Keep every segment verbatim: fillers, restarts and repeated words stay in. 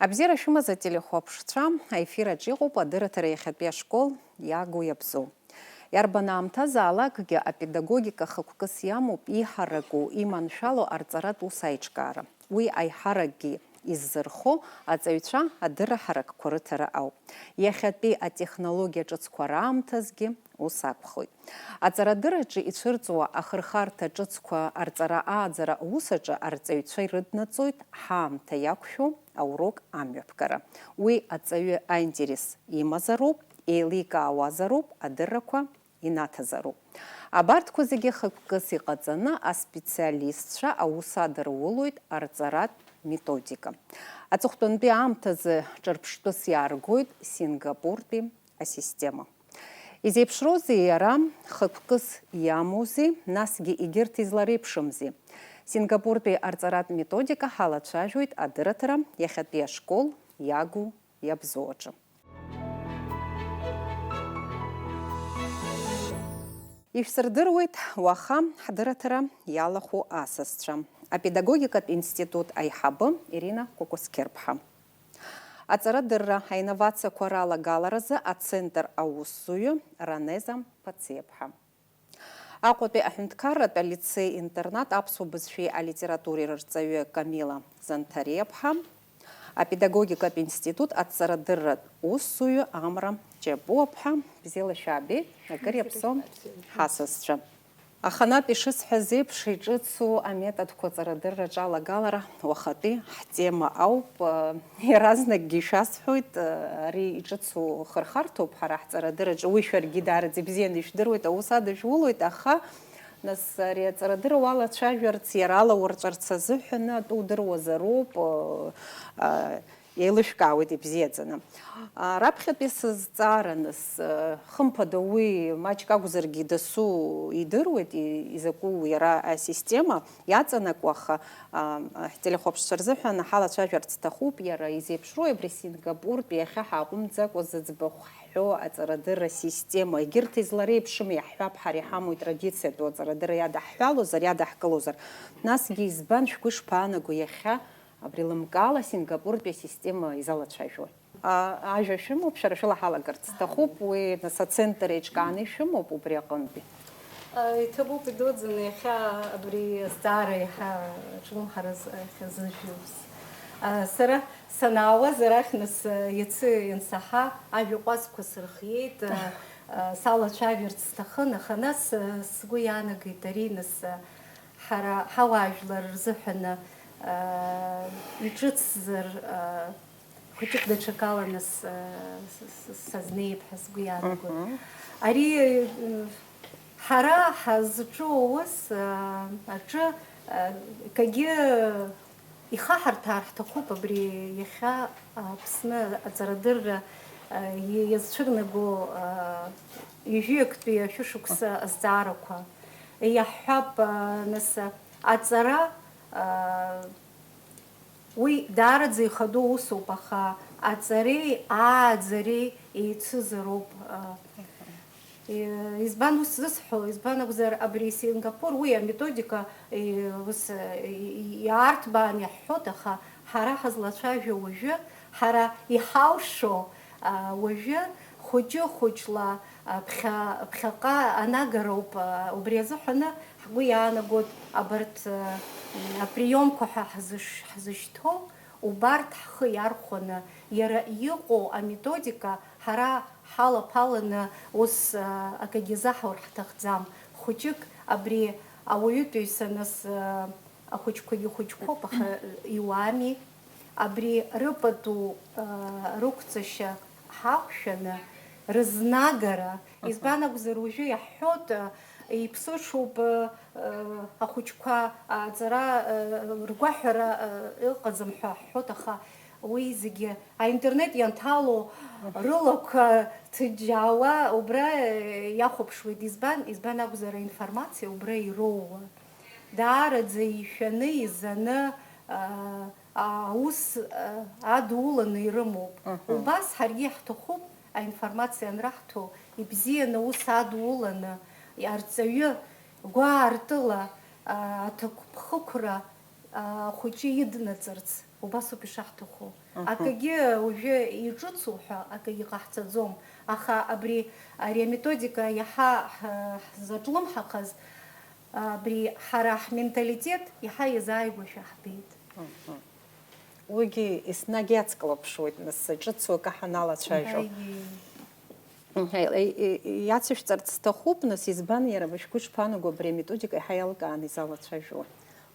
Абзиара шәымаз, ателехәаԥшцәа, аефир аҿы иҟоуп адырраҭара иахьатәи ашкол иагу иабзоу. Иарбан аамҭазаалакгьы апедагогика хықәкыс иамоуп иҳараку, иманшәало арҵаратә ус аиҿкаара. Уи аиҳаракгьы иззырхо аҵаҩцәа адырра ҳаракқәа рыҭара ауп. Иахьатәи атехнологиа ҿыцқәа раамҭазгьы ус акәхоит. Аҵарадырраҿы ицәырҵуа ахырхарҭа ҿыцқәа арҵара-ааӡара аус аҿы арҵаҩцәа ирыднаҵоит ҳаамҭа иақәшәо аурок амҩаԥгара. Уи аҵаҩы аинтерес имазароуп, еиликаауазароуп, адыррақәа инаҭазароуп. Абарҭқәа зегьы хықәкыс иҟаҵаны аспециалистцәа аус адырулоит арҵаратә методика. Аҵыхәтәантәи аамҭазы ҿырԥштәыс иааргоит Сингапуртәи асистема. Изеиԥшроузеи иара, хықәкыс иамоузеи, насгьы егьырҭ излареиԥшымзи? Сингапуртәи арҵаратә методика ҳалацәажәоит адырраҭара иахьатәи ашкол иагу иабзоу аҿы. Ишәсырдыруеит уаха ҳдырраҭара иалахәу асасцәа, апедагогикатә институт аиҳабы Ирина Кәакәасқьырԥҳа. Аҵарадырра аинновациақәа ралагаларазы ацентр аусзуҩы Ранеза Пациаԥҳа. Аҟәатәи аҳәынҭқарратә алицеи-интернат аԥсуа бызшәеи алитературеи рырҵаҩы Камила Занҭариаԥҳа, апедагогикатә институт аҵарадырратә усзуҩы Амра Ҷапуаԥҳа, бзиала шәаабеит, акыр иаԥсоу ҳасасцәа. Аханатә ишысҳәаз еиԥш, иҿыцу аметодқәа аҵарадырраҿы алагалара уахатәи ҳтема ауп. Иаразнакгьы ишәасҳәоит, ари иҿыцу хырхарҭоуп ҳара ҳҵарадырраҿы, уи шәаргьы даараӡа ибзианы ишәдыруеит, аус адажәулоит, аха, нас, ари аҵарадырра уалацәажәарц, иара алаурҵәарц азыҳәан атәы удыруазароуп, еилышәкаауеит ибзиаӡаны. Раԥхьатәи сызҵаара, нас, хымԥада, уи маҷк акәзаргьы дасу идыруеит, и-, изакәу иара асистема иаҵанакуа, аха, ҳтелехәаԥшцәа рзыҳәан ҳалацәажәарц сҭахуп, иара изеиԥшроу абри Сингапуртәи иахьа ҳааҟәымҵӡакәа зыӡбахә ҳҳәо аҵарадырра система, егьырҭ излареиԥшым иаҳҳәап, ҳара иҳамоу традициатәу аҵарадырра иадаҳҳәалозар, иадаҳкылозар. Насгьы избан, шәгәы ишԥаанаго иахьа абри лымкаала Сингапуртәи асистема изалацәажәо? А, ажәа шәымоуп, шәара шәыла ҳалагарц сҭахуп, уи, нас, ацентр еиҿкааны ишәымоуп убри аҟынтәи. А, иҭабуп идуӡӡаны иахьа абри азҵаара иаҳа ҿлымҳарыз ахьазыжәыз. А, сара санаауаз арахь, нас, а, иацы иансаҳа, ажәа ҟәазқәа сырхиеит, а, а, салацәажәарц сҭахын, аха нас, а, сгәы иаанагеит ари, нас, а, ҳара ҳауаажәлар рзыҳәан, а, иҿыцзар, а, хәыҷык даҽакала, нас, а, с-, с-, сазнеип ҳәа сгәы иаанагоит. Мгм. Ари, м, ҳара ҳазҿу аус, а, аҿы, а, акгьы ихаҳарҭәаар ҳҭахуп абри иахьа Аԥсны аҵарадырра, а, и-, иазцәырнаго, а, ҩажәи актәи ашәышықәса азҵаарақәа. Иаҳҳәап, а, нас, аҵара, а, Уи даараӡа ихадоу усуп, аха аҵареи ааӡареи еицызароуп. Избан ус зысҳәо, избан акәзар, абри Сингапур уи аметодика, ус, иаарҭбаан иаҳҳәоит, аха ҳара ҳазлацәажәо уажәы, ҳара иҳалшо, уажәы хәыҷы-хәыҷла, ԥхьа-, ԥхьаҟа анагароуп, убри азыҳәаны ҳгәы иаанагоит абарҭ, априомқәа ҳәа ҳзыш-, ҳзышьҭоу, убарҭ ҳхы иархәаны, иара иҟоу аметодика ҳара ҳалаԥаланы ус, акагьы заҳаур ҳҭахӡам. Хәыҷык абри ауаҩытәыҩса нас, ахәыҷқәагьы хәыҷқәоуп, аха иуами. Абри рыпату, рықәҵашьа ҳақәшәаны, рызнагара, избан акәзар, уажәы иаҳҳәоит, иԥсыҽуп, ахәыҷқәа аҵара, ргәаҳәара, ыҟаӡам ҳәа ҳҳәоит, аха уи зегьы аинтернет ианҭало рылақәа ҭыџьџьаауа убра иахәаԥшуеит. Избан, избан акәзар, аинформациа убра ироуа. Даараӡа ишәаны, изаны, аус, а, адуланы ирымоуп. Мгм. Убас ҳаргьы иаҳҭахуп, аинформациа анраҳҭо, ибзианы аус адуланы, арҵаҩы гәаартыла, а, аҭакԥхықәра Ахәыҷы иднаҵарц, убасоуп ишаҳҭаху. Акагьы уажәы иҿыцу ҳәа акагьы ҟаҳҵаӡом, аха абри, ари аметодика иаҳа ҳ-, ҳзаҿлымҳахаз, абри ҳара ҳменталитет иаҳа иазааигәоушәа ҳбеит. Уигьы еснагь иацклаԥшуеит, нас, ҿыцу акы ҳаналацәажәо. Аиеи. Мҳ, и-, и-, иацышәҵарц сҭахуп, нас, избан иара шәгәы шԥаанаго абри аметодика иаҳа иалкааны изалацәажәо?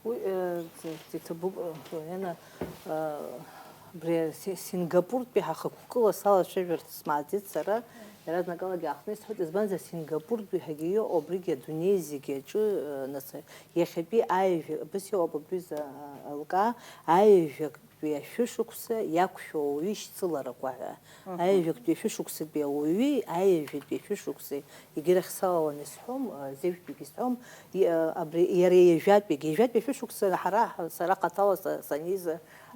Уи, э, ӡ-, ӡ-, иҭабуп, э, Лена, э, абри Си-, Сингапуртәи ҳахықәкыла салацәажәарц смааӡеит сара, иаразнакалагьы аахтны исҳәоит, избанзар, Сингапуртәи ҳәагьы иҟоу, абригьы адунеи зегьы аҿы, э, нас, иахьатәи аҩажәа, абас иҟоуп абри за-, алка, аҩажәа Ҩажәа шықәса иақәшәо ауаҩы ишьцыларақәа ҳәа. Аха. Аҩажәатәи ашәышықәсатәи ауаҩи аҩажәатәи ашәышықәсеи, егьирахь салалан исҳәом, а, зежәтәигьы исҳәом, и-, а, абри иара ҩажәатәигьы, ҩажәатәи ашәышықәса ҳара, ҳа, сара хаҭала са-, саниз,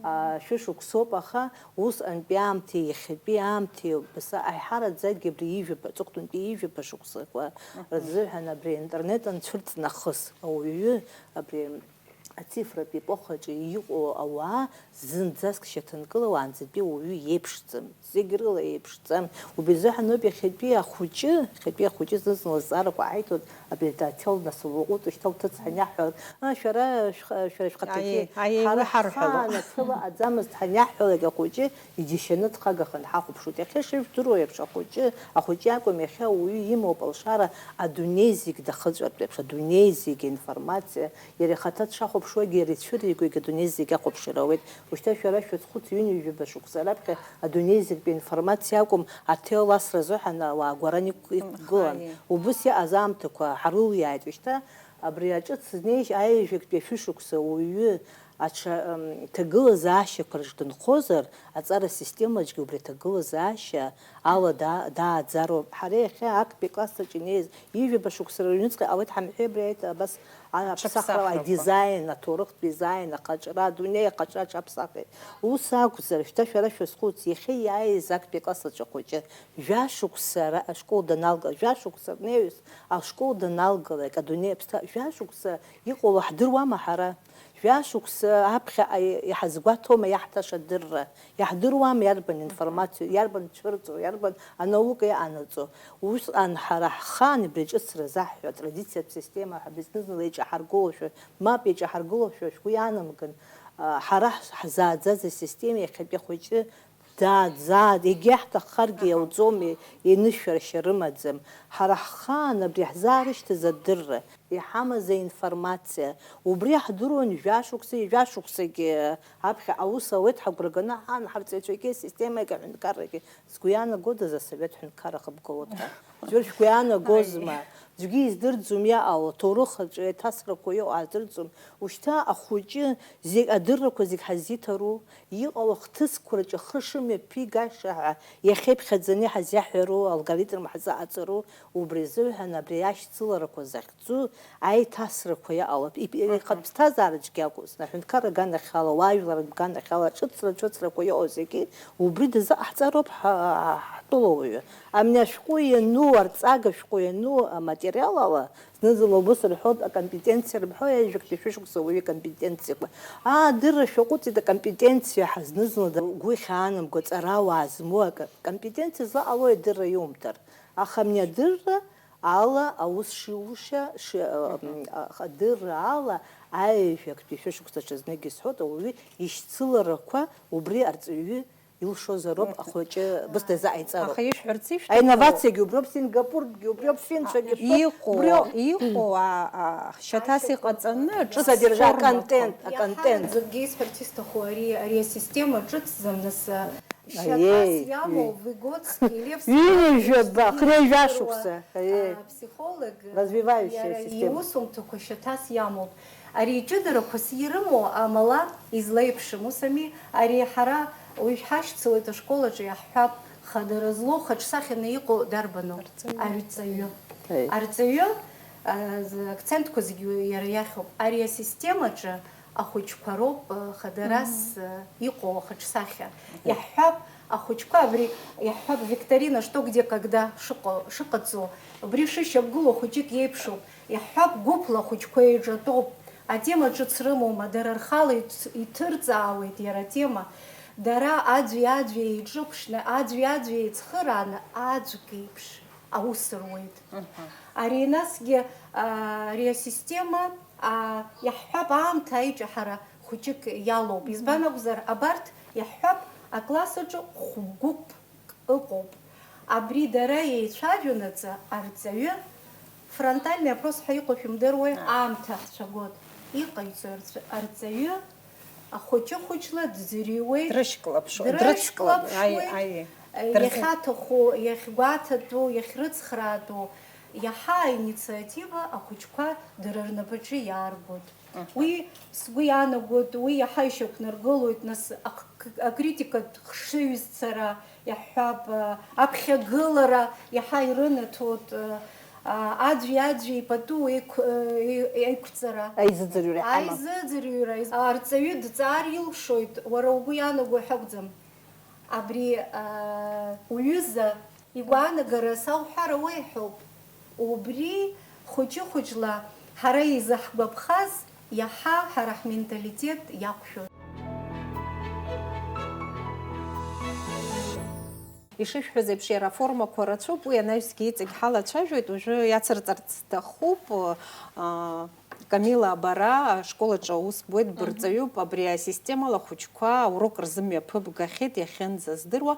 а, шәышықәсоуп, аха усҟантәи аамҭеи иахьатәи аамҭеи баса аиҳараӡакгьы абри ҩажәаба, аҵыхәтәантәи ҩажәаба шықәсақәа рзыҳәан абри аинтернет анцәырҵ нахыс ауаҩы абри ацифратә епохаҿы иҟоу ауаа зынӡаск шьаҭанкыла уаанӡатәи уаҩы иеиԥшӡам, зегь рыла еиԥшӡам. Убри азыҳәан ауп иахьатәи ахәыҷы, иахьатәи ахәыҷы зны-зынла азҵаарақәа ааиҭоит, абри аҭел нас улаҟәыҵ, шьҭа уҭыҵ ҳаниаҳҳәалак, а, шәара, шәх-, шәара шәхаҭагьы, аиеи, аиеи, ҳара уи ҳарҳәалоит, ҳхаан аҭел аӡамызт ҳаниаҳҳәалак ахәыҷы иџьашьаны дхагаханы ҳахәаԥшуеит. Иахьа ишыжәдыруа еиԥш, ахәыҷы, ахәыҷы иакәым, иахьа ауаҩы имоуп алшара адунеи зегь дахыҵәартә еиԥш, адунеи зегь аинформациа, иара ихаҭа дшахәаԥшуагьы, иара ицәыригогьы адунеи зегь ахәаԥшыр ауеит. Ушьҭа шәара шәазхәыц, ҩынҩажәаба шықәса раԥхьа адунеи зегьтәи аинформациа акәым, аҭел асра азыҳәан ауаа гәаран иқә-, иқәгылан. Аиеи. Убыс иҟаз аамҭақәа ҳарылиааит. Ушьҭа абри аҿыц знеишь аҩажәактәи ашәышықәса уаҩы аҽа, м, ҭагылазаашьақәа рҿы дынхозар, аҵара системаҿгьы убри аҭагылазаашьа ала да-, дааӡароуп. Ҳара иахьа актәи класс аҿы инеиз ҩажәаба шықәса рыҩныҵҟа иҟалеит ҳамҳәеи абри аит-, абас а-, аԥсахрала аҽаԥсахрақәа. Адизаин, аҭоурыхтә дизаин, ахаҿра, адунеи ахаҿра аҽаԥсахит. Ус акәзар, шьҭа шәара шәазхәыц, иахьа иааиз актәи класс аҿы ахәыҷы, жәашықәса ара ашкол даналга, жәашықәса рнаҩс ашкол даналгалак, адунеи аԥсҭа-, жәашықәса иҟало ҳдыруама ҳара? Жәашықәса аԥхьаҟа иҳазгәаҭоума иаҳҭаша адырра? Иаҳдыруама иарбан информациоу, иарбан цәырҵроу, иарбан анаука иҟанаҵо? Усҟан ҳара ҳхаан абри аҿыцра заҳҳәо, атрадициатә система ҳәа зны-зынла еиҿаҳаргылошәа, мап еиҿаҳаргылошәа шәгәы иаанамган, а, ҳара ҳ-, ҳзааӡаз асистема иахьатәи ахәыҷы дааӡааит, егьа ҳҭаххаргьы иауӡом, и-, инышәаршьа рымаӡам. Ҳара ҳхаан абри ҳзаарышьҭыз адырра, иҳамаз аинформациа, убри ҳдыруан жәашықәсеи жәашықәсагьы аԥхьа аус ауеит ҳагәра ганы ҳаан, ҳарҵаҩцәагьы асистемагьы аҳәынҭқаррагьы. Сгәы иаанагодаз асовет ҳәынҭқарра хыбгалоит ҳәа? Ӡәыр шәгәы иаанагозма? Аиеи. Ӡәгьы издырӡом иаҟало, аҭоурых аҿы аиҭасрақәа иҟоу аздырӡом. Ушьҭа ахәыҷы зегь адыррақәа зегь ҳазиҭару? Иҟало ахҭысқәа рҿы ахы шымҩаԥигаша ҳәа иахьеиԥхьаӡаны иҳазиаҳәару, алгоритм ҳзаҟаҵару? Убри азыҳәан абри ашьцыларақәа захьӡу аиҭасрақәа иаҟалап. Иб-, ихатә ԥсҭазаара цәгьа акәызны, аҳәынҭқарра аганахьала, уаажәлар аганахьала, ҿыцра-ҿыцрақәа иҟоу зегьы убри дазыҟаҳҵароуп ҳа-, ҳтәылауаҩы. Амни ашәҟәы иану, арҵага шәҟәы иану аматериал ала, зны-зынла убыс рҳәоит, акомпетенциа рымҳәо, ҩажәактәи шәышықәса уаҩы икомпетенциақәа. Аа, адырра шәаҟәыҵит, акомпетенциа ҳәа зны-зынла да-, гәы ихьаанамго, ҵарауаа змоу акы-, компетенциа злаҟалои адырра иумҭар? Аха амни адырра ала аус шиуша, ши-, ам, а, адырра ала аҩажәактәи шәышықәса ҽазнык исҳәоит, ауаҩы ишьцыларақәа убри арҵаҩы илшозароуп, ахәыҷы бысҭа изааиҵароуп. Аха ишәҳәарц ишәҭаху аинновациагьы убриоуп, Сингапургьы убриоуп, финцәагьы убриоуп. Иҟоу, иҟоу, а, а, шьаҭас иҟаҵаны, ҿыц содержа-, формақәа. Аконтент, аконтент. Иаҳа зегьы исҳәарц исҭаху ари, ари асистема ҿыцӡам, нас, а, Шьаҭас иамоу Выготски, Лев Ҩажәаба, хынҩажәа шықәса, аиеи. А, психолог, развивающая система. Иара иусумҭақәа шьаҭас иамоуп. Ари иҷыдарақәас ирымоу амала излеиԥшым, ус ами, ари ҳара уажә ҳашьцылоит ашкол аҿы иаҳҳәап, хадара злоу хаҿсахьаны иҟоу дарбану? Арҵаҩы. Арҵаҩы. Аиеи. Арҵаҩы, а, з-, акцентқәа зегьы иара иахьоуп. Ари асистемаҿы ахәыҷқәа роуп, э, хадарас, э, иҟоу ахаҿсахьа. Мгм. Иаҳҳәап, ахәыҷқәа абри, иаҳҳәап, викторина «Что, где, когда» шыҟоу, шыҟаҵоу, убри шышьақәгылоу хәыҷык иеиԥшуп. Иаҳҳәап, гәыԥла ахәыҷқәа еиҿатәоуп. Атема ҿыц рымоума, дара рхала иҭ-, иҭырҵаауеит иара атема. Дара аӡәи-аӡәи еиҿыԥшны, аӡәи-аӡәи еицхырааны, аӡәк еиԥш аус руеит. Ари насгьы, а, ари асистема, а, иаҳҳәап, аамҭа аиҿаҳара хәыҷык иалоуп. Избан акәзар, абарҭ, иаҳҳәап, акласс аҿы хә-гәыԥ ыҟоуп. Абри дара еицәажәонаҵы арҵаҩы, фронтальный опрос ҳәа иҟоу шәымдыруеи, аамҭа ҳцәагоит. Иҟаиҵои арҵ-, арҵаҩы ахәыҷы-хәыҷла дӡырҩуеит, Дрышьклаԥшуеит, дрыцклап-, дрыцклаԥшуеит, аи, аи. Дырзы- иахьаҭаху, иахьгәаҭатәу, иахьрыцхраатәу, иаҳа аинициатива ахәыҷқәа дара рнапаҿы иааргоит. Уи, сгәы иаанагоит, уи иаҳа ишьақәнаргылоит, нас, ак-, акритикатә хшыҩзцара, иаҳҳәап, а, аԥхьагылара иаҳа ирынаҭоит, а, аӡәи-аӡәи ипату еиқә-, еи-, еиқәҵара. Аизыӡырҩра иҳамам. Аизыӡырҩра, аиз-, арҵаҩы дҵаар илшоит, уара угәы иаанаго ҳәа акәӡам. Абри, а, уҩыза игәаанагара сауҳәар ауеиҳәоуп. Убри хәыҷы-хәыҷла ҳара изаҳгәаԥхаз иаҳа ҳара ҳменталитет иақәшәоит. Ишышәҳәаз еиԥш, иара аформақәа рацәоуп, уи анаҩсгьы иҵегь ҳалацәажәоит, уажәы иацырҵарц сҭахуп, аа, Камила, бара ашкол аҿы аус буеит, бырҵаҩуп, абри асистемала ахәыҷқәа аурок рзымҩаԥыбгахьеит иахьынӡаздыруа.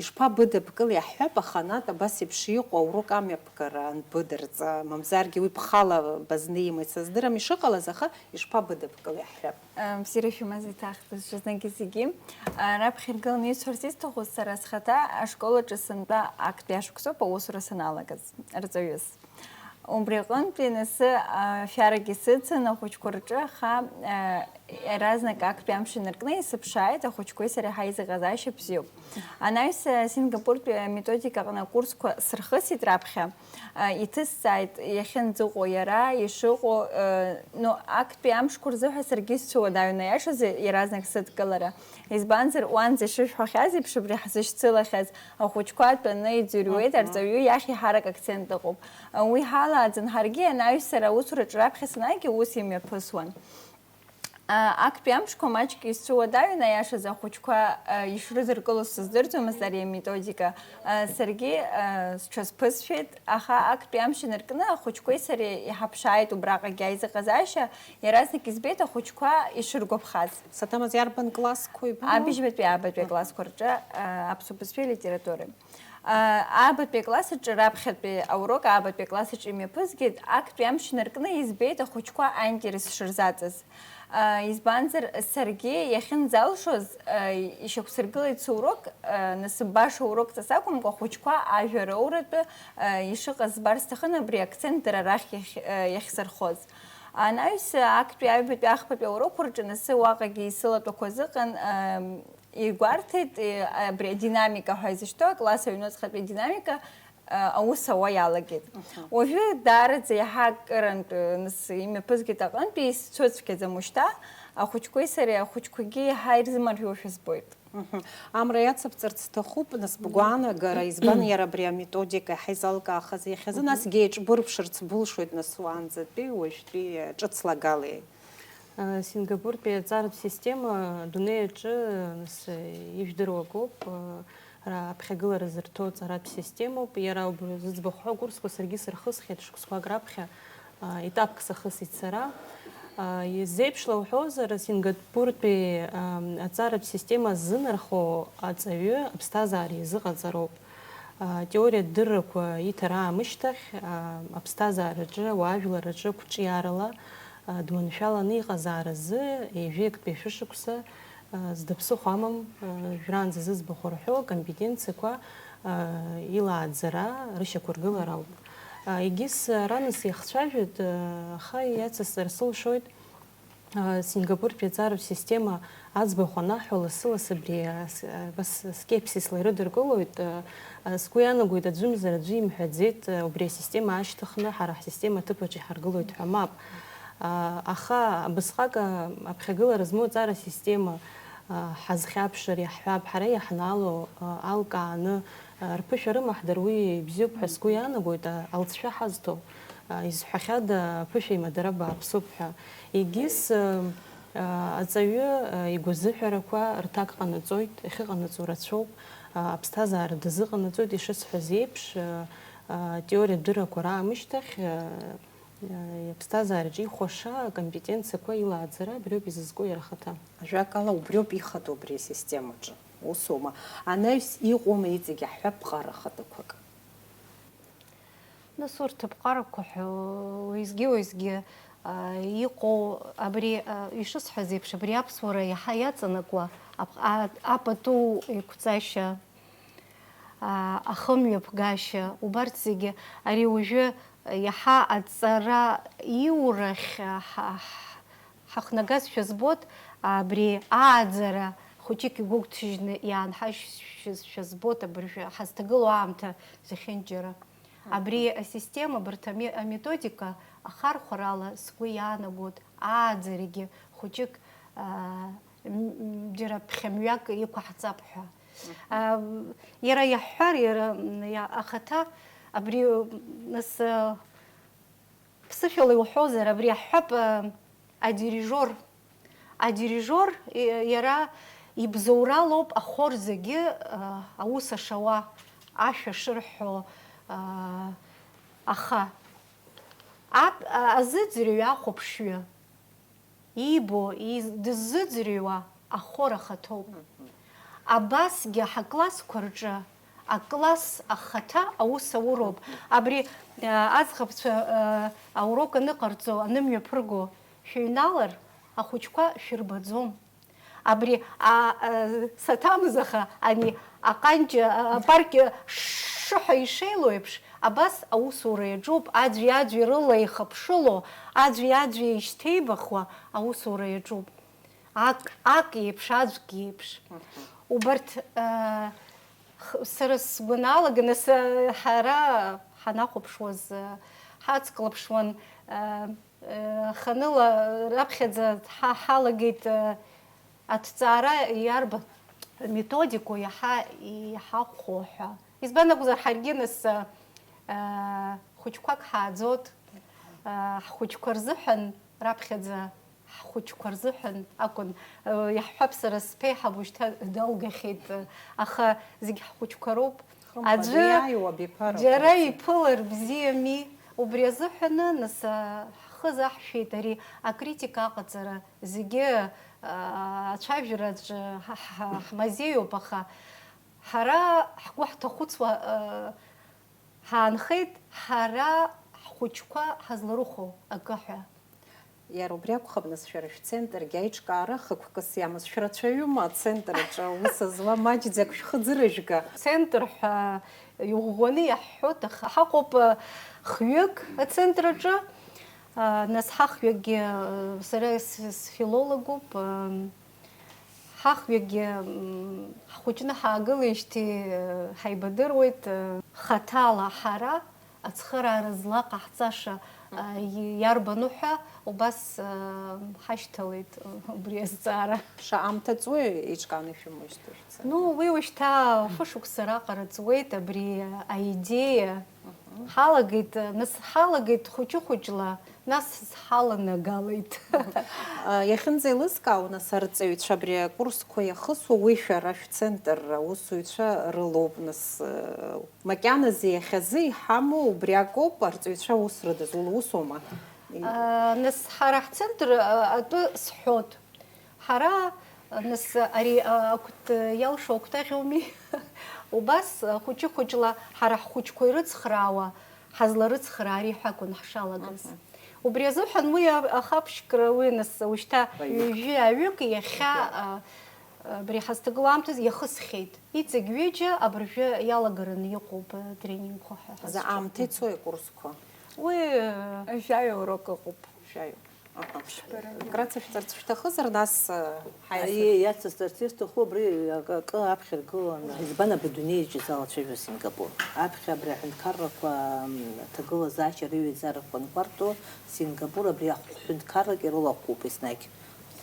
Ишԥабыдыбкылеи, иаҳҳәап, аханатә абас еиԥш иҟоу аурок амҩаԥгара анбыдырҵа, мамзаргьы уи бхала базны имеи сыздырам, ишыҟалаз, аха ишԥабыдыбкылеи, иаҳҳәап. Бзиара шәымаз еиҭах дызҿызнагьы зегьы. Раԥхьа иргыланы исҳәарц исҭаху, сара схаҭа ашкол аҿы сынтәа актәи ашықәсоуп аусура саналагаз, рҵаҩыс. Убри аҟынтәи, нас, а, шәарагьы сыцын ахәыҷқәа рҿы, аха, а, иаразнак актәи амш инаркны исыԥшааит, ахәыҷқәеи сареи ҳаизыҟазаашьа бзиоуп. Анаҩс, а, Сингапуртәи аметодика аҟны акурсқәа сырхысит раԥхьа. А, иҭысҵааит иахьынӡаҟоу иара, ишыҟоу, а, ну, актәи амшқәа рзыҳәа саргьы сцәыуадаҩын, аиашазы, иаразнак сыдкылара. Избанзар, уанӡа ишышәҳәахьаз еиԥш, абри ҳзышьцылахьаз ахәыҷқәа тәаны иӡырҩуеит, Мгм. Арҵаҩы иахь еиҳарак акцент ыҟоуп. Уи ҳалааӡан ҳаргьы, анаҩс сара аусураҿы раԥхьа санааигьы ус имҩаԥысуан. А, актәи амшқәа маҷк исцәыуадаҩын, аиашаз, ахәыҷқәа, а, ишрыдыркылоз сыздырӡомызт ари аметодика. А, саргьы, а, сҽазԥысшәеит, аха актәи амш инаркны ахәыҷқәеи сареи иҳаԥшааит убраҟагьы аизыҟазаашьа, иаразнак избеит ахәыҷқәа ишыргәаԥхаз. Саҭамаз, иарбан классқәоу ибымоу? Абыжьбатәи аабатәи Мгм. Аклассқәа рҿы, а, аԥсуа бызшәеи алитературеи. А, аабатәи акласс аҿы раԥхьатәи аурок аабатәи акласс аҿы имҩаԥызгеит, актәи амш инаркны избеит ахәыҷқәа аинтерес шырзаҵаз. А, избанзар, саргьы иахьынӡалшоз, а, ишьақәсыргылеит сурок, а, нас баша урокҵас акәымкәа, ахәыҷқәа ажәа роуратәы, а, ишыҟаз збар сҭахын, абри акцент дара рахь иахь-, а, иахьсырхоз. Анаҩс, актәи аҩбатәи ахԥатәи аурокқәа рҿы, нас уаҟагьы исылатәақәаз ыҟан, а, игәарҭеит, е, абри адинамика ҳәа изышьҭоу, акласс аҩнуҵҟатәи адинамика, а, аус ауа иалагеит. Мгм. Уажәы даараӡа иаҳа акырантә, нас, имҩаԥызгеит аҟынтәи, исцәыцәгьаӡам ушьҭа, ахәыҷқәеи сареи, ахәыҷқәагьы иаҳа ирзымаржәуашәа збоит. Мгм. Амра иацыбҵарц сҭахуп, нас, бгәаанагара, избан иара абри аметодика иаҳа изалкаахаз иахьазы, Мгм. Насгьы еиҿбырԥшырц булшоит, нас, уаанӡатәи уажәтәи ҿыц лагалеи? Сингапуртәи аҵаратә система адунеи аҿы, нас, ижәдыруа акоуп, ара аԥхьагылара зырҭо аҵаратә системоуп. Иара убри зыӡбахә ҳәоу акурсқәа саргьы сырхысхьеит шықәсқәак раԥхьа, етапк сахысит сара. Изеиԥшла уҳәозар, Сингапуртәи аҵаратә система ззынархо аҵаҩы аԥсҭазаара изыҟаҵароуп. Атеориатә дыррақәа иҭара аамышьҭахь, аԥсҭазаараҿы, ауаажәларраҿы қәҿиарала, а, дманшәаланы иҟазааразы ҩажәи актәи ашәышықәса, а, зда ԥсыхәа амам, а, жәраанӡа зыӡбахә рҳәо акомпетенциақәа, а, илааӡара, рышьақәыргылара ауп. А, егьыс, а, раныс иахцәажәеит, а, аха иацысҵар сылшоит, а, Сингапуртәи аҵаратә система аӡбахә анаҳҳәо, лассы-лассы абри, а, с-, а, бас скепсисла ирыдыркылоит, а, а, сгәы иаанагоит, аӡәымзар аӡәы имҳәаӡеит, а, убри асистема аашьҭыхны ҳара ҳсистема аҭыԥаҿ иҳаргылоит ҳәа, мап. А, аха абасҟак, а, аԥхьагылара змоу аҵара система, а, ҳазхьаԥшыр иаҳҳәап, ҳара иаҳнаало, а, алкааны, а, рԥышәа рымаҳдыр, уи бзиоуп ҳәа сгәы иаанагоит, а, алҵшәа ҳазҭо. Изҳәахьада, аԥышәа имадара бааԥсуп ҳәа. Егьыс, аҵаҩы игәазыҳәарақәа рҭак ҟанаҵоит, ахьыҟанаҵо рацәоуп, аԥсҭазаара дазыҟанаҵоит, ишысҳәаз еиԥш, атеориатә дыррақәа раамышьҭахь, аԥсҭазаараҿы ихәаша акомпетенциақәа илааӡара абриоуп изызку иара ахаҭа. Ажәакала, убриоуп ихадоу абри асистемаҿы, усоума? Анаҩс иҟоума иҵегь аҳәаԥҟара хадақәак? Нас урҭ аԥҟарақәа ҳәа уеизгьы-уеизгьы, а, иҟоу абри, а, ишысҳәаз еиԥш, абри аԥсуара иаҳа иаҵанакуа ап-, а-, апату еиқәҵашьа, а, ахымҩаԥгашьа, убарҭ зегьы, ари уажәы иаҳа аҵара иурахь, а, ҳа-, ҳ-, ҳахнагазшәа збот, абри ааӡара хәыҷык игәыгәҭажьны иаанҳажьшьызшәа збот абыржәы ҳазҭагылоу аамҭа зехьынџьара. Абри асистема, абарҭ ами-, аметодика ахархәарала сгәы иаанагоит, ааӡарагьы хәыҷык, аа, м-, м-, џьара ԥхьа-мҩак иқәаҳҵап ҳәа. Аа, иара иаҳҳәар, иара, м, иа-, ахаҭа абри, м, нас, а, ԥсышәала иуҳәозар, абри аҳәап, а, адирижор. Адирижор, и-, иара ибзоуралоуп ахор зегьы, а, аус ашауа, ашәа шырҳәо, а, аха ап-, а, азыӡырҩы ахәаԥшҩы. Иибо, из-, дыззыӡырҩуа ахор ахаҭоуп. Абасгьы ҳаклассқәа рҿы акласс ахаҭа аус ауроуп. Абри, а, аӡӷабцәа, а, аурок аныҟарҵо, анымҩаԥырго, шәыҩналар, ахәыҷқәа шәырбаӡом. Абри, а, а, саҭамыз, аха ани аҟанҷ, а, апарк шыҳәа ишеилоу еиԥш, абас аусура иаҿуп, аӡәи-аӡәи рыла еихаԥшыло, аӡәи-аӡәи ишьҭеибахуа аусура иаҿуп. Ак, ак еиԥш, аӡәк еиԥш. Убарҭ, а, х-, сара сгәаналага, нас, а, ҳара ҳанахәаԥшуаз, а, ҳацклаԥшуан, а, Ханыла раԥхьаӡа ҳа-, ҳалагеит, э, аҭҵаара иарбан методикоу иаҳа иҳахәо ҳәа. Избан акәзар, ҳаргьы нас, э, хәыҷқәак ҳааӡот, э, ҳхәыҷқәа рзыҳәан, раԥхьаӡа ҳхәыҷқәа рзыҳәан акәын, э, иаҳҳәап, сара сԥеиҳаб уажәшьҭа далгахьеит, э, аха зегь ҳхәыҷқәа роуп. Хымԥада аӡәы иааиуа абиԥарақәа џьара рзы иԥылар бзиами, убри азыҳәаны, нас, а, ҳхы заҳшәеит ари акритика аҟаҵара, зегьы, а, ацәажәараҿы ҳа, ҳа, ҳмазеиуп, аха ҳара ҳгәы ҳҭахәыцуа, а, ҳаанхеит, ҳара ҳхәыҷқәа ҳазларыхәо акы ҳәа. Иара убри акәхап, нас, шәара шәцентргьы аиҿкаара хықәкыс иамаз шәрацәаҩума ацентр аҿы аус зуа маҷӡак шәхы ӡырыжәга? Центр ҳәа иӷәӷәаны иаҳҳәоит, аха ҳаҟоуп, а, хҩык ацентр аҿы. А, нас ҳахҩыкгьы, а, сара с-, сфилологуп, а, ҳахҩыкгьы, м, ҳхәыҷны ҳаагылеижьҭеи, а, ҳаибадыруеит, а, хаҭала ҳара. Ацхыраара злаҟаҳҵаша, а, и-, иарбану ҳәа убас, а, ҳашьҭалеит, а, убри азҵаара. Шаҟа аамҭа ҵуеи еиҿкааны ишәымоу шьҭа шәцеит? Ну, уи уажәшьҭа фышықәса раҟара ҵуеит абри аидеиа. Ҳалагеит, а, нас ҳалагеит хәыҷы-хәыҷла, нас ҳаланагалеит. А, иахьынӡеилыскаау, нас, арҵаҩцәа абри акурсқәа иахысуа, уи шәара шәцентр аусзуҩцәа рылоуп, нас, а, Макьаназы иахьазы иҳамоу убри акоуп, арҵаҩцәа аус рыдызуло, усоума? А, нас ҳара ҳцентр, а, атәы сҳәот. Ҳара, а, нас ари, а, акәт-, иалшо акәтаӷь ауми. Убас, а, хәыҷы-хәыҷла ҳара ҳхәыҷқәа ирыцхраауа, ҳазларыцхраари ҳәа акәын ҳшалагаз. Мгм. Убри азыҳәан уи а-, ахаԥшькра, уи нас уажәшьҭа Баҩык. Ҩажәи аҩык иахьа, Ҩажәи. а, Абри ҳазҭагылоу аамҭазы иахысхьеит. Иҵегь ҩыџьа абыржәы иалагараны иҟоуп, э, тренингқәа ҳәа ҳазҿу. Заҟа аамҭа ицои акурсқәа? Уи, э, Жәаҩа урок ыҟоуп. Жәаҩа. Аха. Ԥшьба рынтә. Крацәышәҵарц шәҭахызар, нас, э, ҳаиасыр? Аиеи, иацысҵарц исҭаху абри акы, акы аԥхьа ргыланы. Избан абри адунеи аҿы изалацәажәо Сингапур? Аԥхьа абри аҳәынҭқаррақәа, м, аҭагылазаашьа рыҩаӡарақәа анқәарҭәо, Сингапур абри ахәҳәынҭқаррак ирылахәуп еснагь.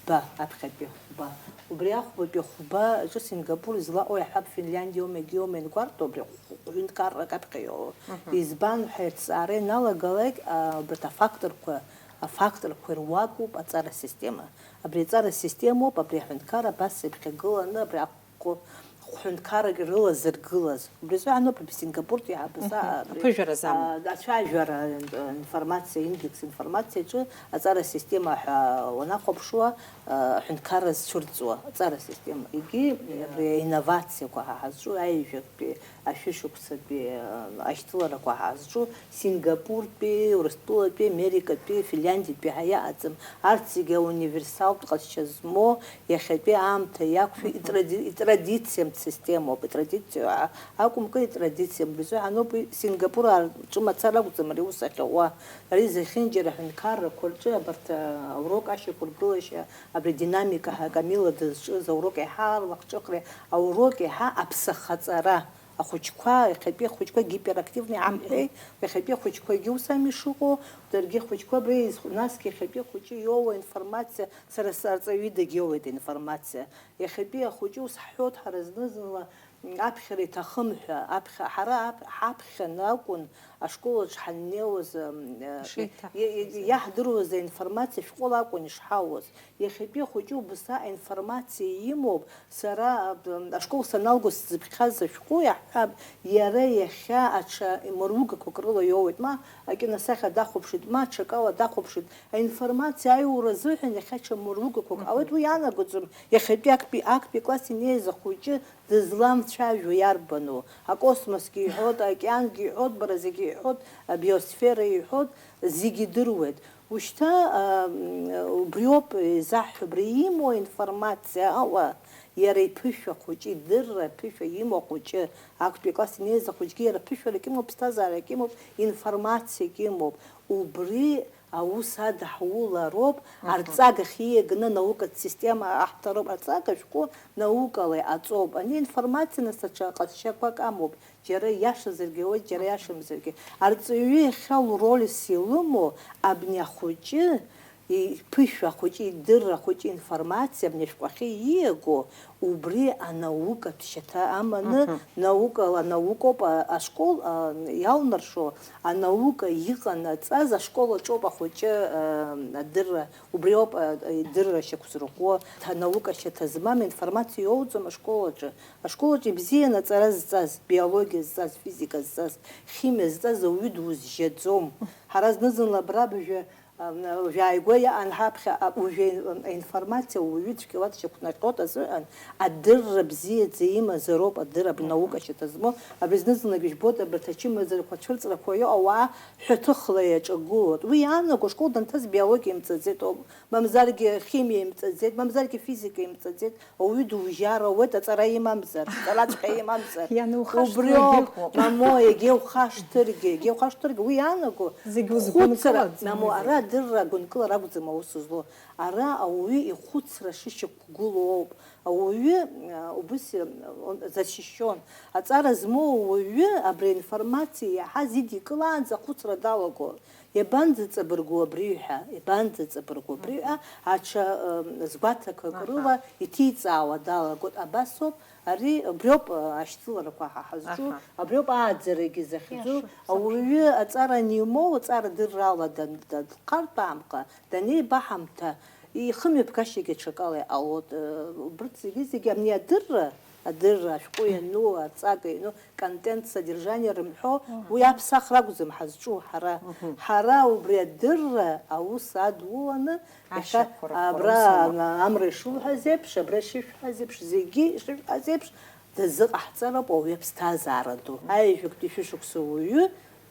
хәба, аԥхьатәи хәба. Убри ахәбатәи хәба аҿы Сингапур излаҟоу иаҳҳәап, Финляндиоума, егьиоума ианкәарҭоу, абри хә-, ҳәынҭқаррак аԥхьа иоуа. Мгм. Избан ҳәа рҭҵаара ианалагалак, а, убарҭ афакторқәа, афакторқәа ируакуп аҵара система. Абри аҵара системоуп, абри аҳәынҭқарра абас иԥхьагыланы, абри ахәы-, хәынҭқаррак ирылазыргылаз. Убри азы ҳаноуп абри Сингапуртәи ҳабыза, Мгм. абри, Аԥыжәара азы амоуп. А, ацәажәара, а, информациа, индекс информациаҿы аҵара система ҳәа уанахәаԥшуа, а, аҳәынҭқарра зцәырҵуа аҵара система. Егьи абри аинновациақәа ҳа ҳазҿу аҩажәатәи, ашәышықәсатәи, а, ашьҭыларақәа ҳазҿу Сингапуртәи, Урыстәылатәи, Америкатәи, Финляндиатәи ҳәа иаҟаӡам. Арҭ зегьы ауниверсалтә ҟазшьа змоу, иахьатәи аамҭа иақәшәо, Мгм. итради-, итрадициамтә системоуп, итрадициа ҳәа акәымкәа, итрадициа. Убри азы ҳаноуп уи Сингапур аҿы мацара акәӡам ари аус ахьаҟоу. Ари зехьынџьара аҳәынҭқаррақәа рҿы абарҭ, а, аурок ашьақәыргылашьа, абри адинамика ҳәа Камила дызҿыз аурок еиҳа арлахҿыхреи, аурок еиҳа аԥсахаҵара. Ахәыҷқәа, иахьатәи ахәыҷқәа гиперактивни ҳамҳәеи, иахьатәи ахәыҷқәагьы ус ами ишыҟоу, даргьы ахәыҷқәа абри, насгьы иахьатәи ахәыҷы иоуа информациа, сара сарҵаҩы идагь иоуеит аинформациа. Иахьатәи ахәыҷы ус ҳҳәоит ҳара зны-зынла, м, аԥхьара иҭахым ҳәа, аԥхьа, ҳара ап-, ҳаԥхьаны акәын ашколаҿ ҳаннеиуаз, м, э, Ишеиҭаҳҳәаз, и-, и-, э. иаҳдыруаз аинформациа шәҟәыла акәын ишҳауаз. Иахьатәи ахәыҷы убыс аинформациа имоуп, сара, м, ашкол саналго сзыԥхьаз ашәҟәы иаҳҳәап, иара иахьа аҽа мыругақәак рыла иоуеит, ма акиносахьа дахәаԥшит, ма аҽакала дахәаԥшит. Аинформациа аиура азыҳәан иахьа ҽа мыругақәак Мгм. ҟалеит, уи ианагаӡом, иахьатәи актәи, актәи класс инеиз ахәыҷы дызламцәажәо иарбану? Акосмосгьы иҳәоит, аокеангьы иҳәоит, бара зегьы иҳәоит, абиосфера иҳәоит, зегьы идыруеит. Ушьҭа, а, м, убриоуп изаҳҳәо, абри имоу аинформациа ала, иара иԥышәа хәыҷы, идырра аԥышәа имоу ахәыҷы, актәи акласс инеиз ахәыҷгьы иара ԥышәарак имоуп, ԥсҭазаарак имоуп, информациак имоуп. Убри аус адаҳулароуп, Мгм. арҵагахь ииаганы анаукатә система аҳҭароуп, арҵага шәҟәы наукала иҟаҵоуп. Ани информациа нас даҽа ҟазшьақәак амоуп, џьара иашазаргьы ауеит, џьара иашамзаргьы. Арҵаҩы иахьа лрольс илымоу абни ахәыҷы, иԥышәа ахәыҷы, идырра ахәыҷы информациа абни ашәҟәахьы ииаго, убри анаукатә шьаҭа аманы, Мгм. наукала, наукоуп, а, ашкол, а, иалнаршо, анаука иҟанаҵаз ашкол аҿоуп ахәыҷы, а, адырра, убриоуп, а, идырра шьақәзырӷәӷәо, ҭа-, наука шьаҭа змам информациа иоуӡом ашкол аҿы. Ашкол аҿы ибзианы аҵара зҵаз, биологиа зҵаз, физика зҵаз, химиа зҵаз ауаҩы дузжьаӡом. Ҳара зны-зынла абра абыржәы, а, жәааигәа иаан ҳаԥхьа, а, уажәы аинформациа ауаҩы цәгьала дшьақәнаҟьоит азыҳәан, адырра бзиаӡа имазароуп, адырра, абри наука шьаҭа змоу, абри зны-зынлагьы ижәбоит, абарҭ ачымазарақәа, ацәырҵрақәа иҟоу ауаа ҳәаҭыхла иаҿагылоит. Уи иаанаго ашкол данҭаз биологиа имҵаӡеит ауп, мамзаргьы химиа имҵаӡеит, мамзаргьы физика имҵаӡеит, ауаҩы дужьар ауеит, аҵара имамзар, аҵараҵәҟьа имамзар. Ианухашҭлак Убриоуп, ыҟоуп. Мамо, егьа ухашҭыргьы, егьа ухашҭыргьы, уи иаанаго Зегь хәыцра, узгәынкылаӡом, мамо, зегь. Ара адырра агәынкылара акәӡам аус злоу. Ара ауаҩы ихәыцра шышьақәгылоу ауп. Ауаҩы, а, убыс, а, он, защищен. Аҵара змоу ауаҩы абри аинформациа иаҳаз идикылаанӡа ахәыцра далагон. Иабанӡаҵабыргу абри ҳәа, иабанӡаҵабыргу абри ҳәа, Мгм. аҽа, ы, згәаҭақәак Аҳа. рыла иҭиҵаауа далагоит. Абасоуп, ари убриоуп, ы, ашьцыларақәа ҳа ҳазҿу, Аҳа. абриоуп ааӡарагьы захьӡу. Иашоуп, Ауаҩы аҵара анимоу, аҵара дыррала дан-, данхартә аамҟа, данеибаҳамҭа, ихымҩаԥгашьагьы аҽакала иҟалоит. Ы, убырҭ зегьы-зегьы абни адырра, адырра, ашәҟәы иану, арҵага иану, контент, содержание рымҳәо, Мгм. уи аԥсахра акәӡам ҳазҿу ҳара. Мгм. Ҳара убри адырра аус адуланы, иахьа Ашьақәырӷәӷәара абра ус ала. ана-, амра ишылҳәаз еиԥш, абра ишышәҳәаз еиԥш, зегьы ишышәҳәаз еиԥш, дазыҟаҳҵароуп ауаҩы аԥсҭазаара ду. Аҩажәактәи шәышықәса уаҩы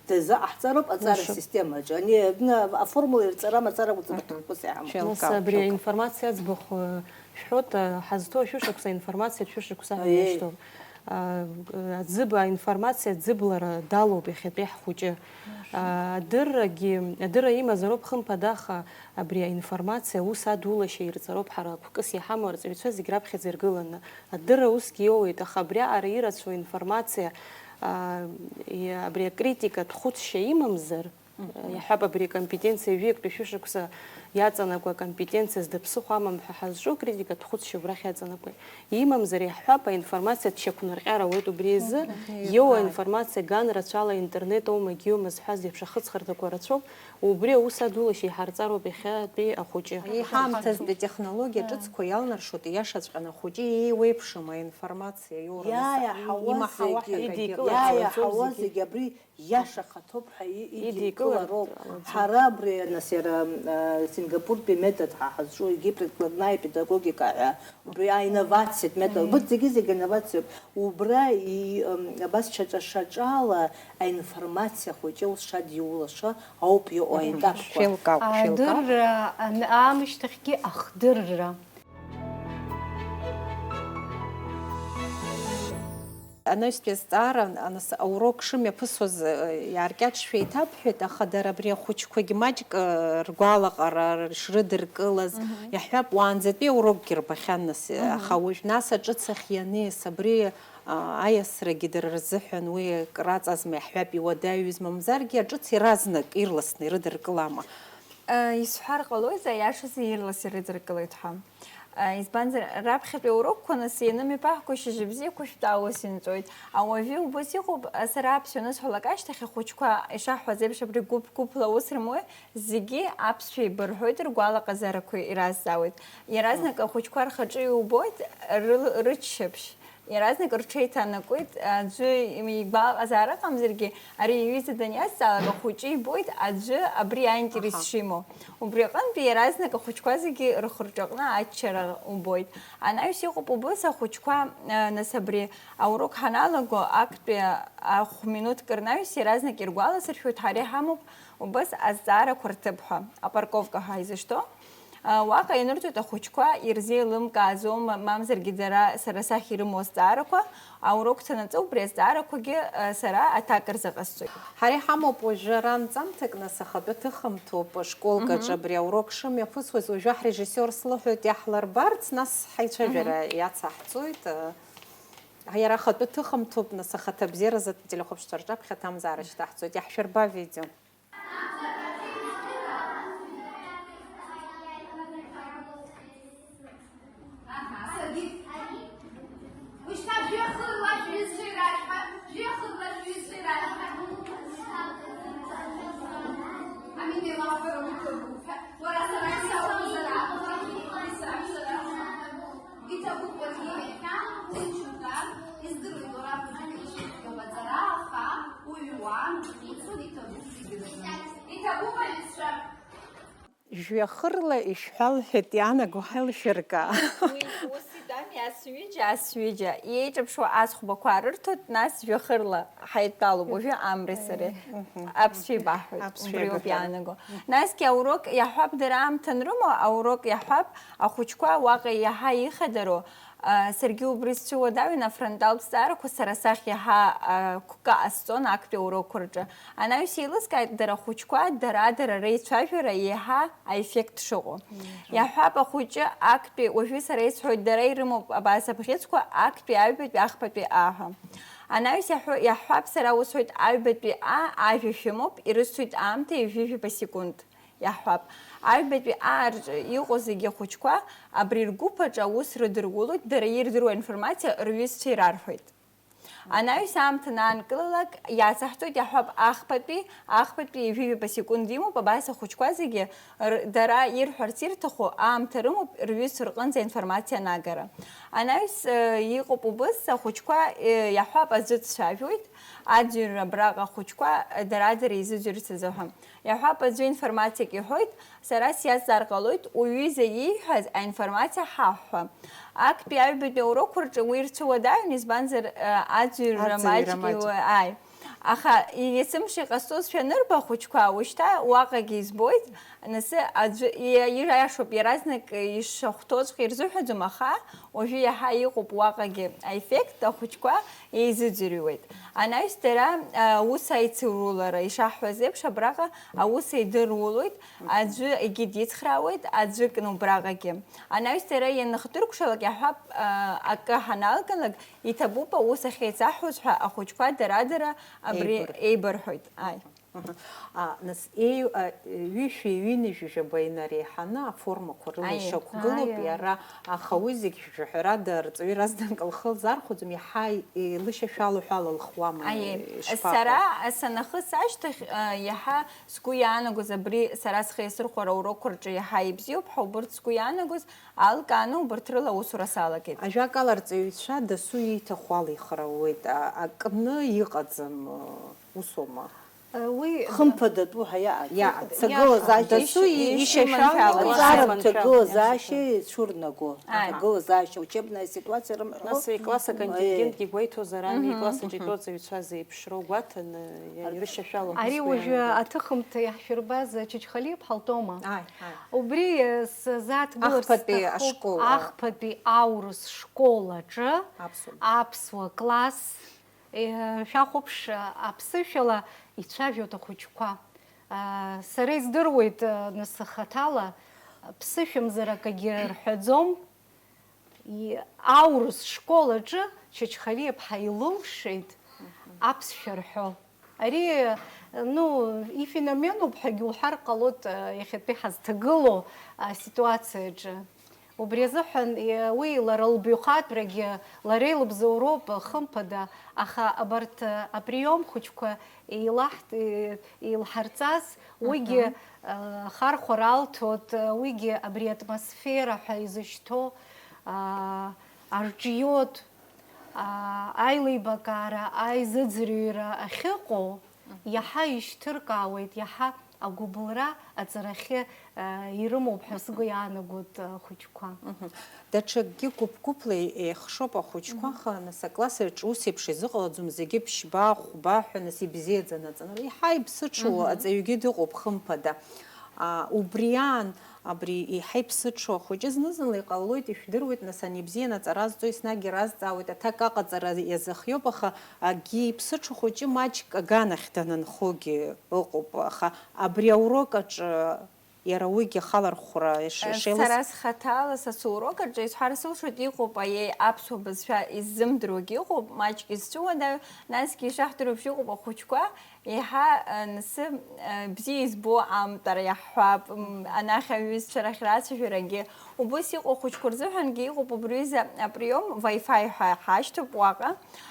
дазыҟаҳҵароуп аҵара Мшәы. асистемаҿы. Ани, абна аформула ирҵара мацара акәӡам Мгм. аҭахқәа сеиҳамоуп. Нас Шьалка, абри шьалка. аинформациа аӡбахә, э, шәҳәоит, э, ҳазҭоу ашәышықәса аинформациа шәышықәса ҳәа Аиеи. иашьҭоуп. А, аӡыба, аинформациа аӡыблара далоуп иахьатәи ҳхәыҷы. А, адыррагьы, адырра имазароуп хымԥада, аха абри аинформациа аус адулашьа ирҵароуп ҳара гәкыс иҳамоу арҵаҩцәа зегь раԥхьаӡа иргыланы. Адырра усгьы иоуеит, аха абриаҟара ирацәоу аинформациа, а, и-, абри акритикатә хәыцшьа имамзар, Мгм. иаҳҳәап, абри акомпетенциа ҩажәи актәи шәышықәса Иаҵанакуа компетенциас дыԥсыхәа амам ҳәа ҳазҿу акритикатә хәыцшьа убрахь иаҵанакуеит. Имамзар, иаҳҳәап, аинформациа дшьақәнарҟьар ауеит убри азы, иоуа аинформациа ган рацәала интернет аума егьиума зҳәаз еиԥш ахыҵхырҭақәа рацәоуп, убри аус адулашьа иҳарҵароуп иахьатәи ахәыҷы. Иҳамҭазтәи атехнологиа ҿыцқәа иалнаршоит, ииашаҵәҟьаны ахәыҷы иеиуеиԥшым аинформациа иоура, нас Иааиаҳауа имаҳауа зегьы, ҳәа акгьы Идикылар ҟалаӡом. Иааиаҳауа Зегьы. Зегьы абри иашахаҭоуп ҳәа и-, Идикылар идикылароуп. Ҳара абри, нас, иара, а, Сингапуртәи метод ҳәа ҳазҿу, егьи прикладная педагогика ҳәа, убри аинновациатә метод, Мгм. Урҭ зегьы-зегьы аинновациоуп. Убра и-, м, абас шьаҿа-шьаҿала аинформациа хәыҷы ус шадиулаша ауп иҟоу Мгм. аетапқәа. Шәеилкаауп, шәеилкаауп. Адырра ан-, аамышьҭахьгьы ахдырра. Анаҩстәи азҵаара, анас, аурок шымҩаԥысуаз, э, иааркьаҿшәа еиҭабҳәеит, аха дара абри ахәыҷқәагьы маҷк, э, ргәалаҟара шрыдыркылаз, Мгм. иаҳҳәап, уаанӡатәи аурокгьы рбахьан, нас, Мгм. аха уажә, нас, аҿыц ахь ианеис, абри, а, аиасрагьы дара рзыҳәан уи краҵазма, иаҳҳәап, иуадаҩыз, мамзаргьы аҿыц иаразнак ирласны ирыдыркылама? Э, исҳәар ҟалоит, аиашазы ирлас ирыдыркылоит ҳәа. Э, избанзар, раԥхьатәи аурокқәа нас ианымҩаԥаҳго шьыжьбзиақәа шәтәа аус инҵәоит. Ауаҩы убас иҟоуп, э, сара аԥсшәа анысҳәалак ашьҭахь ахәыҷқәа ишаҳҳәаз еиԥш абри гәыԥ-гәыԥла аус рымоуи, зегьы аԥсшәа еибырҳәоит, ргәалаҟазаарақәа иразҵаауеит. Иаразнак ахәыҷқәа рхаҿы иубоит ры-, рыччаԥшь. Иаразнак рҽеиҭанакуеит, аӡәы игәалаҟазаара ыҟамзаргьы, ари иҩыза даниазҵаалак, ахәыҷы ибоит аӡәы абри аинтерес Аҳа. шимоу. Убри аҟынтәи иаразнак ахәыҷқәа зегьы рхырҿаҟны аччара убоит. Анаҩс иҟоуп убыс ахәыҷқәа, а, нас абри аурок ҳаналаго, актәи ахә минуҭк рнаҩс иаразнак иргәаласыршәоит, ҳара иҳамоуп убыс азҵаарақәа рҭыԥ ҳәа, апарковка ҳәа изышьҭоу. Уаҟа инырҵоит ахәыҷқәа ирзеилымкааӡома, мамзаргьы дара сара сахь ирымоу азҵаарақәа, аурок санаҵы, убри азҵаарақәагьы, сара аҭак рзыҟасҵоит. Ҳара иҳамоуп уажәы ара анҵамҭак, нас, ахатәы ҭыхымҭоуп школкаҿ Мгм. абри аурок шымҩаԥысуаз, уажәы ҳрежиссиор слыҳәоит иаҳлырбарц, нас ҳаицәажәара Мгм. иацаҳҵоит. Иара ахатәы ҭыхымҭоуп, нас, ахаҭа бзиаразы ателехәаԥшцәа рҿаԥхьа аҭамзаара шьҭаҳҵоит. Иаҳшәырба авидео. Аҳа, садист. Ушьҭа жәҩахырла шәҩызцәа ирашәҳәа, жәҩахырла шәҩызцәа ирашәҳәа. Аминела уҳәа рыгәқәа ргәыԥхьа. Уара сара исаҳәозар акәхап, исаҳәозар акәхап. Иҭабуп уаргьы иахьа, уи ҽакы, издыруеит уара абыржәы ишьҭахьҟоу аҵара, аха уҩуан, уцон, иҭабуп зегьы рыҟны. Иҭабуп аҩызцәа! Жәҩахырла ишәҳәа лҳәеит, иаанаго ҳәа илшәырга. Уи ус итәами, ас ҩыџьа, ас ҩыџьа. Иеиҿаԥшуа азхәбақәа рырҭоит, нас жәҩахырла ҳаидтәалоуп, уажәы Амреи сареи. Мгм. Аԥсшәа ибаҳҳәоит, Аԥсшәа убриоуп еибаҳҳәап. иаанаго. Насгьы аурок иаҳҳәап, дара аамҭа анрымоу, аурок иаҳҳәап, ахәыҷқәа уаҟа иаҳа ихадароу, а, саргьы убри сцәыуадаҩын, афронталтә зҵаарақәа сара сахь иаҳа, а, қәкы ҟасҵон актәи аурокқәа рҿы. Анаҩс еилыскааит, дара ахәыҷқәа дара-дара реицәажәара еиҳа аеффект шыҟоу. Мгм. Иаҳҳәап, ахәыҷы актәи, уажәы сара исҳәоит, дара ирымоуп абас абӷьыцқәа, актәи, аҩбатәи, ахԥатәи, а ҳәа. Анаҩс иаҳҳәо-, иаҳҳәап, сара усҳәоит, аҩбатәи а ажәа шәымоуп, ирысҭоит аамҭа ҩажәижәаба секунд. Иаҳҳәап, аҩбатәи аа рҿы иҟоу зегьы ахәыҷқәа абри ргәыԥ аҿы аус рыдырулоит, дара ирдыруа аинформациа рҩызцәа ирарҳәоит. Анаҩс аамҭа анаанкылалак, иацаҳҵоит, иаҳҳәап, ахԥатәи, ахԥатәи ҩажәижәаба секунд имоуп, абас ахәыҷқәа зегьы р-, дара ирҳәарц ирҭаху аамҭа рымоуп рҩызцәа рҟынӡа аинформациа анагара. Анаҩс, э, иҟоуп убыс, ахәыҷқәа, э, иаҳҳәап, аӡәы дцәажәоит, аӡырҩра абраҟа ахәыҷқәа, э, дара-дара изыӡырҩырц азыҳәан. Иаҳҳәап, аӡәы информациак иҳәоит, сара сиазҵаар ҟалоит, уҩыза ииҳәаз аинформациа ҳаҳәҳәа. Актәи аҩбатәи аурокқәа рҿы уи рцәыуадаҩын, избанзар, э, аӡырҩра Аӡырҩра маҷк маҷк. иуа-, ааи. Аха есымша иҟасҵозшәа анырба ахәыҷқәа, ушьҭа уаҟагьы избоит, нас аӡәы, иа-, ииашоуп, иаразнак ишахәҭоуҵәҟьа ирзыҳәаӡом, аха уажәы иаҳа иҟоуп уаҟагьы аеффект, ахәыҷқәа еизыӡырҩуеит. Анаҩс дара, а, аус аицырулара, ишаҳҳәаз еиԥш, абраҟа аус еидырулоит, аӡәы егьи дицхраауеит, аӡәы кны убраҟагьы. Анаҩс дара ианыхдыркәшалак, иаҳҳәап, а, акы ҳаналгалак, иҭабуп аус ахьеицаҳҳәоз ҳәа ахәыҷқәа дара-дара абри Еибырҳәоит. еибырҳәоит. Ааи. А, нас, еи-, а, ҩышәи ҩынҩажәи жәаба инареиҳаны аформақәа рыла Аиеи. ишьақәгылоуп Аиеи. иара, аха уи зегь жәаҳәарада арҵаҩы иаразнак лхы лзархәаӡом, иаҳа илышьашәало ҳәа лылхуама, Аиеи. ишԥаҟоу? Сара санахыс ашьҭахь, а, иаҳа сгәы иаанагоз абри сара схы иасырхәара аурокқәа рҿы иаҳа ибзиоуп ҳәа убырҭ сгәы иаанагоз алкааны убырҭ рыла аусура салагеит. Ажәакала, арҵаҩцәа дасу ииҭаху ала ихароуеит, а, акны иҟаӡам, усоума? Уи хымԥадатәу ҳәа иаҟаӡам. Иаҟаӡам. Ҭагылазаашьа Дасу ишьа-, ишьашәалоу ишьаманшәалоу. Ҵара ишьаманшәалоу. Ҭагылазаашьа ицәурнаго. Ааи. Ҭагылазаашьа, учебная ситуациа рымҳәо. Нас икласс аконтингентгьы Ааи. гәеиҭозар ами, Мгм. икласс аҿы Мгм. итәоу аҵаҩцәа зеиԥшроу гәаҭаны, Ар-, ирышьашәалоу Ари ҳәа уажәы сгәы иаанагоит. аҭыхымҭа иаҳшәырбаз Чачхалиа ԥҳа лтәоума? Ааи, ааи. Убри, э, сзааҭгылар Ахԥатәи сҭахуп ашкол, а, ахԥатәи аурыс школ аҿы Аԥсуа. аԥсуа класс Е, шәахәаԥш, аԥсышәала ицәажәоит ахәыҷқәа. А, сара издыруеит, а, нас хаҭала, ԥсышәамзар акагьы рҳәаӡом. И-, аурыс школ аҿы Чачхалиа ԥҳа илылшеит аԥсшәа рҳәо. Ари, ну, ифеноменуп ҳәагьы уҳәар ҟалоит, а, иахьатәи ҳазҭагылоу, а, ситуациаҿы. Убри азыҳәан, е, уи лара лбаҩхатәрагьы, лара илыбзоуроуп, хымԥада, аха абарҭ, э, априом хәыҷқәа еилаҳт-, е, еилҳарҵаз, уигьы, Аҳа. э, ахархәара алҭоит, э, уигьы абри атмосфера ҳәа изышьҭоу, а, арҿиоит, а, аилибакаара, аизыӡырҩра ахьыҟоу, Мгм. иаҳа ишьҭыркаауеит, иаҳа агәыбылра аҵарахьы, э, ирымоуп ҳәа сгәы иаанагоит, э, ахәыҷқәа. Мгм. Даҽакгьы гәыԥ-гәыԥла еихшоуп ахәыҷқәа, Мгм. аха нас акласс аҿы ус еиԥш изыҟалаӡом, зегьы ԥшьба, хәба ҳәа нас ибзиаӡаны аҵанару. Иаҳа иԥсыҽу Мгм. аҵаҩгьы дыҟоуп, хымԥада. А, убри аан, абри еиҳа иԥсыҽу ахәыҷы зны-зынла иҟалоит, ишәдыруеит, нас ани бзианы аҵара азҵо еснагь иразҵаауеит, аҭак аҟаҵара иазыхиоуп, аха акгьы иԥсыҽу хәыҷы маҷк аганахь данынхогьы ыҟоуп, аха абри аурок аҿы иара уигьы ахалархәра иш-, Э, шеилыс- сара схаҭала са сурок аҿы исҳәар сылшоит, иҟоуп аиеи аԥсуа бызшәа иззымдыруагьы ыҟоуп, маҷк изҵәыуадаҩу, насгьы ишаҳдыруеиԥш иҟоуп ахәыҷқәа, еиҳа, э, нсы, э, бзиа избо амтара иаҳҳәап, м, анахь аҩызцәа рахь рацәажәарагьы. Убыс иҟоу ахәыҷқәа рзыҳәангьы иҟоуп убри ҩыза априом, Wi-Fi ҳәа ҳашьҭоуп уаҟа.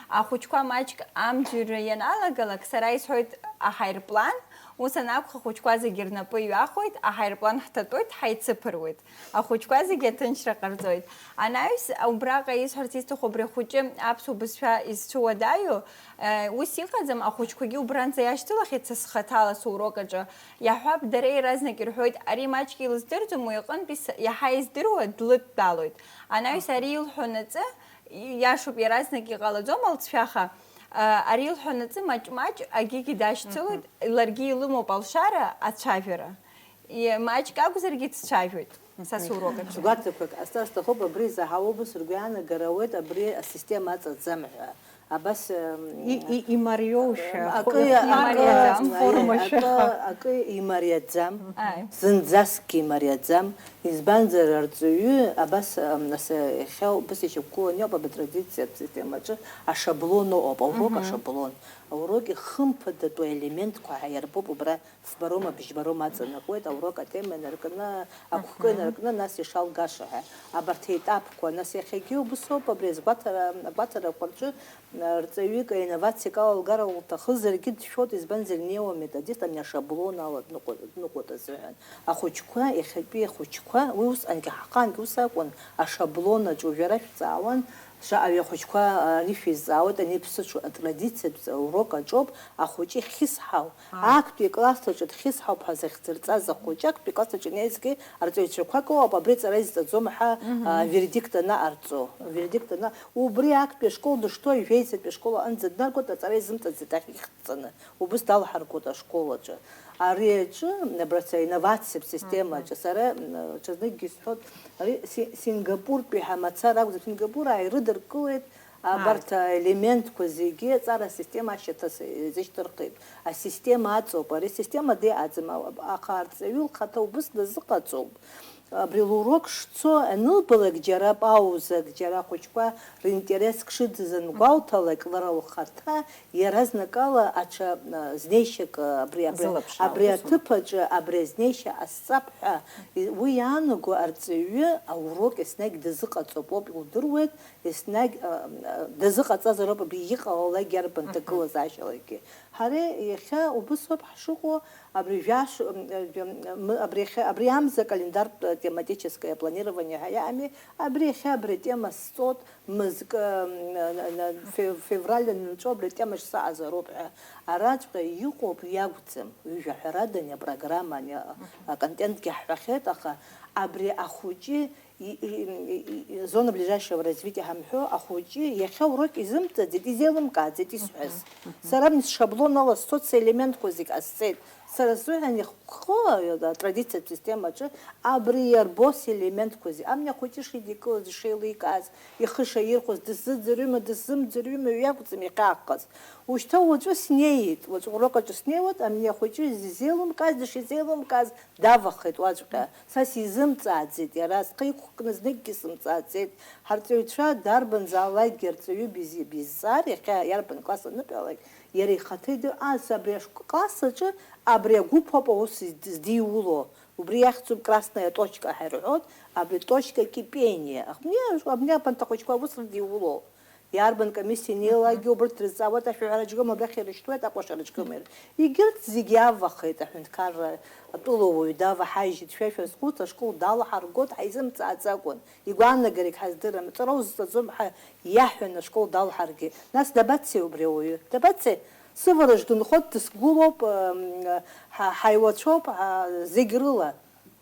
Ахәыҷқәа маҷк амӡырҩра ианалагалак, сара исҳәоит аҳаирплан, ус анакәха, ахәыҷқәа зегьы рнапы иҩахоит, аҳаирплан ҳҭатәоит, ҳаицыԥыруеит. Ахәыҷқәа зегьы аҭынчра ҟарҵоит. Анаҩс, убраҟа исҳәарц исҭаху абри ахәыҷы аԥсуа бызшәа изцәуадаҩу, э, ус иҟаӡам, ахәыҷқәагьы убранӡа иашьҭылахьеит са схаҭала сурок аҿы. Иаҳҳәап, дара иаразнак ирҳәоит, ари маҷк илыздырӡом, уи аҟынтәи с-, иаҳа издыруа длыдтәалоит. Анаҩс ари илҳәо наӡы, иашоуп, иаразнак иҟалаӡом алҵшәаха, а, ари илҳәо наӡы маҷ-маҷ агьигьы дашьцылоит, Мгм. ларгьы илымоуп алшара ацәажәара. И-, маҷк акәзаргьы дцәажәоит, са сурок аҿы. Гәаҭақәак ҟасҵар сҭахуп, абри заҳауа убыс ргәы иаанагар ауеит, абри асистема аҵаӡам ҳәа. Абас, м, И-, и-, имариоушәа, акы, хо-, акы, имариаӡам, форма акы, шәа. Акы имариаӡам, Ааи. Зынӡаскгьы имариаӡам. Избанзар, арҵаҩы абас, м, нас, иахьа убас ишьақәгыланы иоуп абри атрадициатә системаҿы ашаблон ыҟоуп, аурок Мгм. ашаблон. Аурок ихымԥадатәу аелементқәа ҳәа иарбоуп убра. Фбарома, бжьбарома аҵанакуеит, аурок атема инаркны, агәкы Мгм. инаркны, нас ишалгаша ҳәа. Абарҭ аетапқәа, нас иахьагьы убыс ауп, абри азгәаҭара, агәаҭарақәа рҿы, а, рҵаҩык аинновациак алалгара лҭахызаргьы дшәоит, избанзар, инеиуам методист ани ашаблон ала дныҟәо-, дныҟәоит азыҳәан. Ахәыҷқәа, иахьатәи ахәыҷқәа, уи усҟангьы ҳахаангьы ус акәын, ашаблон аҿы уажәы ара шәҵаауан, Шаҟаҩы ахәыҷқәа, ари шәизҵаауеит, ани ԥсыҽу атрадициатә урок аҿоуп, ахәыҷы ихьысҳау, Аа. актәи аклассаҿы дхьысҳауп ҳәа захьӡырҵаз ахәыҷы актәи аклассаҿы инаҩсгьы арҵаҩцәақәак ыҟоуп, абри аҵара изҵаӡом ҳәа, Мгм. а, вердикт анаҟарҵо, вердикт ана-, убри актәи ашкол дышҭоу ажәеизатәи ашкол аҟынӡа днаргоит, аҵара изымҵаӡеит ахьхь дҵаны. Убыс далҳаргоит ашкол аҿы. Ари аҿы, абраца, инновациатә система Мгм. аҿы, сара, м, ҽазныкгьы исҳәоит, ари Си-, Сингапуртәи ҳәа мацара акәзар, Сингапур ааирыдыркылеит абарҭ Ааи. аелементқәа зегьы, аҵара асистема ашьаҭас изышьҭырхит. Асистема аҵоуп, ари асистема диаӡам, а-, аха арҵаҩы лхаҭа убыс дазыҟаҵоуп. Абри лурок шцо анылбалак, џьара паузак, џьара ахәыҷқәа ринтерес шыӡыз ангәалҭалак, лара лхаҭа иаразнакала аҽа, а, знеишьак, а, абри, абри, Зылаԥш абри аус. Аҭыԥ аҿы абри азнеишьа ҟасҵап ҳәа, и-, уи иаанаго арҵаҩы аурок еснагь дазыҟаҵоуп, уоуп, илдыруеит, еснагь, а, а, дазыҟаҵазароуп абри иҟалалакгьы арбан Мгм. ҭагылазаашьалагьы. Ҳара иахьа убыс ауп ҳшыҟоу, абри жәаш-, м, м, абри иахьа, абри амза акалендартә тематическое планирование ҳәа иаами, абри иахьа абри атема сҵоит, мызкы, м, н-, н-, фе-, февраль анынҵәо абри атема шсаазароуп ҳәа. Араҵәҟьа иҟоуп, иакәӡам, ҩажәа ҳәарада ани апрограмма, ани а-, аконтентгьы ҳҳәахьеит, аха абри ахәыҷы и-, и-, и-, и-, зона ближайшего развития ҳамҳәо, ахәыҷы иахьа урок изымҵаӡеит, изеилымкааӡеит исҳәаз. Мгм, мгм. Сара абни сшаблон ала сцоит, саелементқәа зегь ҟасҵеит. Сара сзыҳәан ихкхо атрадициатә системаҿы абри иарбо саелементқәа зегь. Амни ахәыҷы шидикылаз, ишеиликааз, ихы шаирхәоз, дысзыӡырҩыма, дысзымӡырҩыма, уи акәӡам иахьаахҟаз. Ушьҭа уаҵәы снеит, уаҵәы урок аҿы снеиуеит, амни ахәыҷы изеилымкааз, дышизеилымкааз, Давахеит уаҵәҟьа. Са сизымҵааӡеит иара, схы иқәкны зныкгьы сымҵааӡеит. Ҳарҵаҩцәа дарбанзаалакгьы арҵаҩы биз-, бизҵаар, иахьа иарбан класс аныҳәалак, иара ихаҭа идыр-, ас абри ашк-, класс аҿы абри агәыԥ ауп аус зд-, здиуло. Убри иахьӡуп красная точка ҳәа ирҳәоит, абри точка кипения. Абни, абни абанҭ ахәыҷқәа аус рдиуло. Иарбан комиссиа инеилакгьы убырҭ дрызҵаауеит, ашәаҳәара џьгәам абрахь ирышьҭуеит, акәашара џьгәам ир-, егьырҭ зегь иавахеит, аҳәынҭқарра атәылауаҩ даваҳажьит, шәа шәазхәыц, ашкол далаҳаргоит, ҳаизымҵааӡакәан, игәаанагарагь ҳаздырам, ҵара узҵаӡом ҳәа иаҳәан ашкол далҳаргеит. Нас дабацеи убри ауаҩы? Дабацеи? Сывараҿ дынхоит, дысгәылоуп, м, ҳа-, ҳаиуацәоуп, ҳа-, зегь рыла.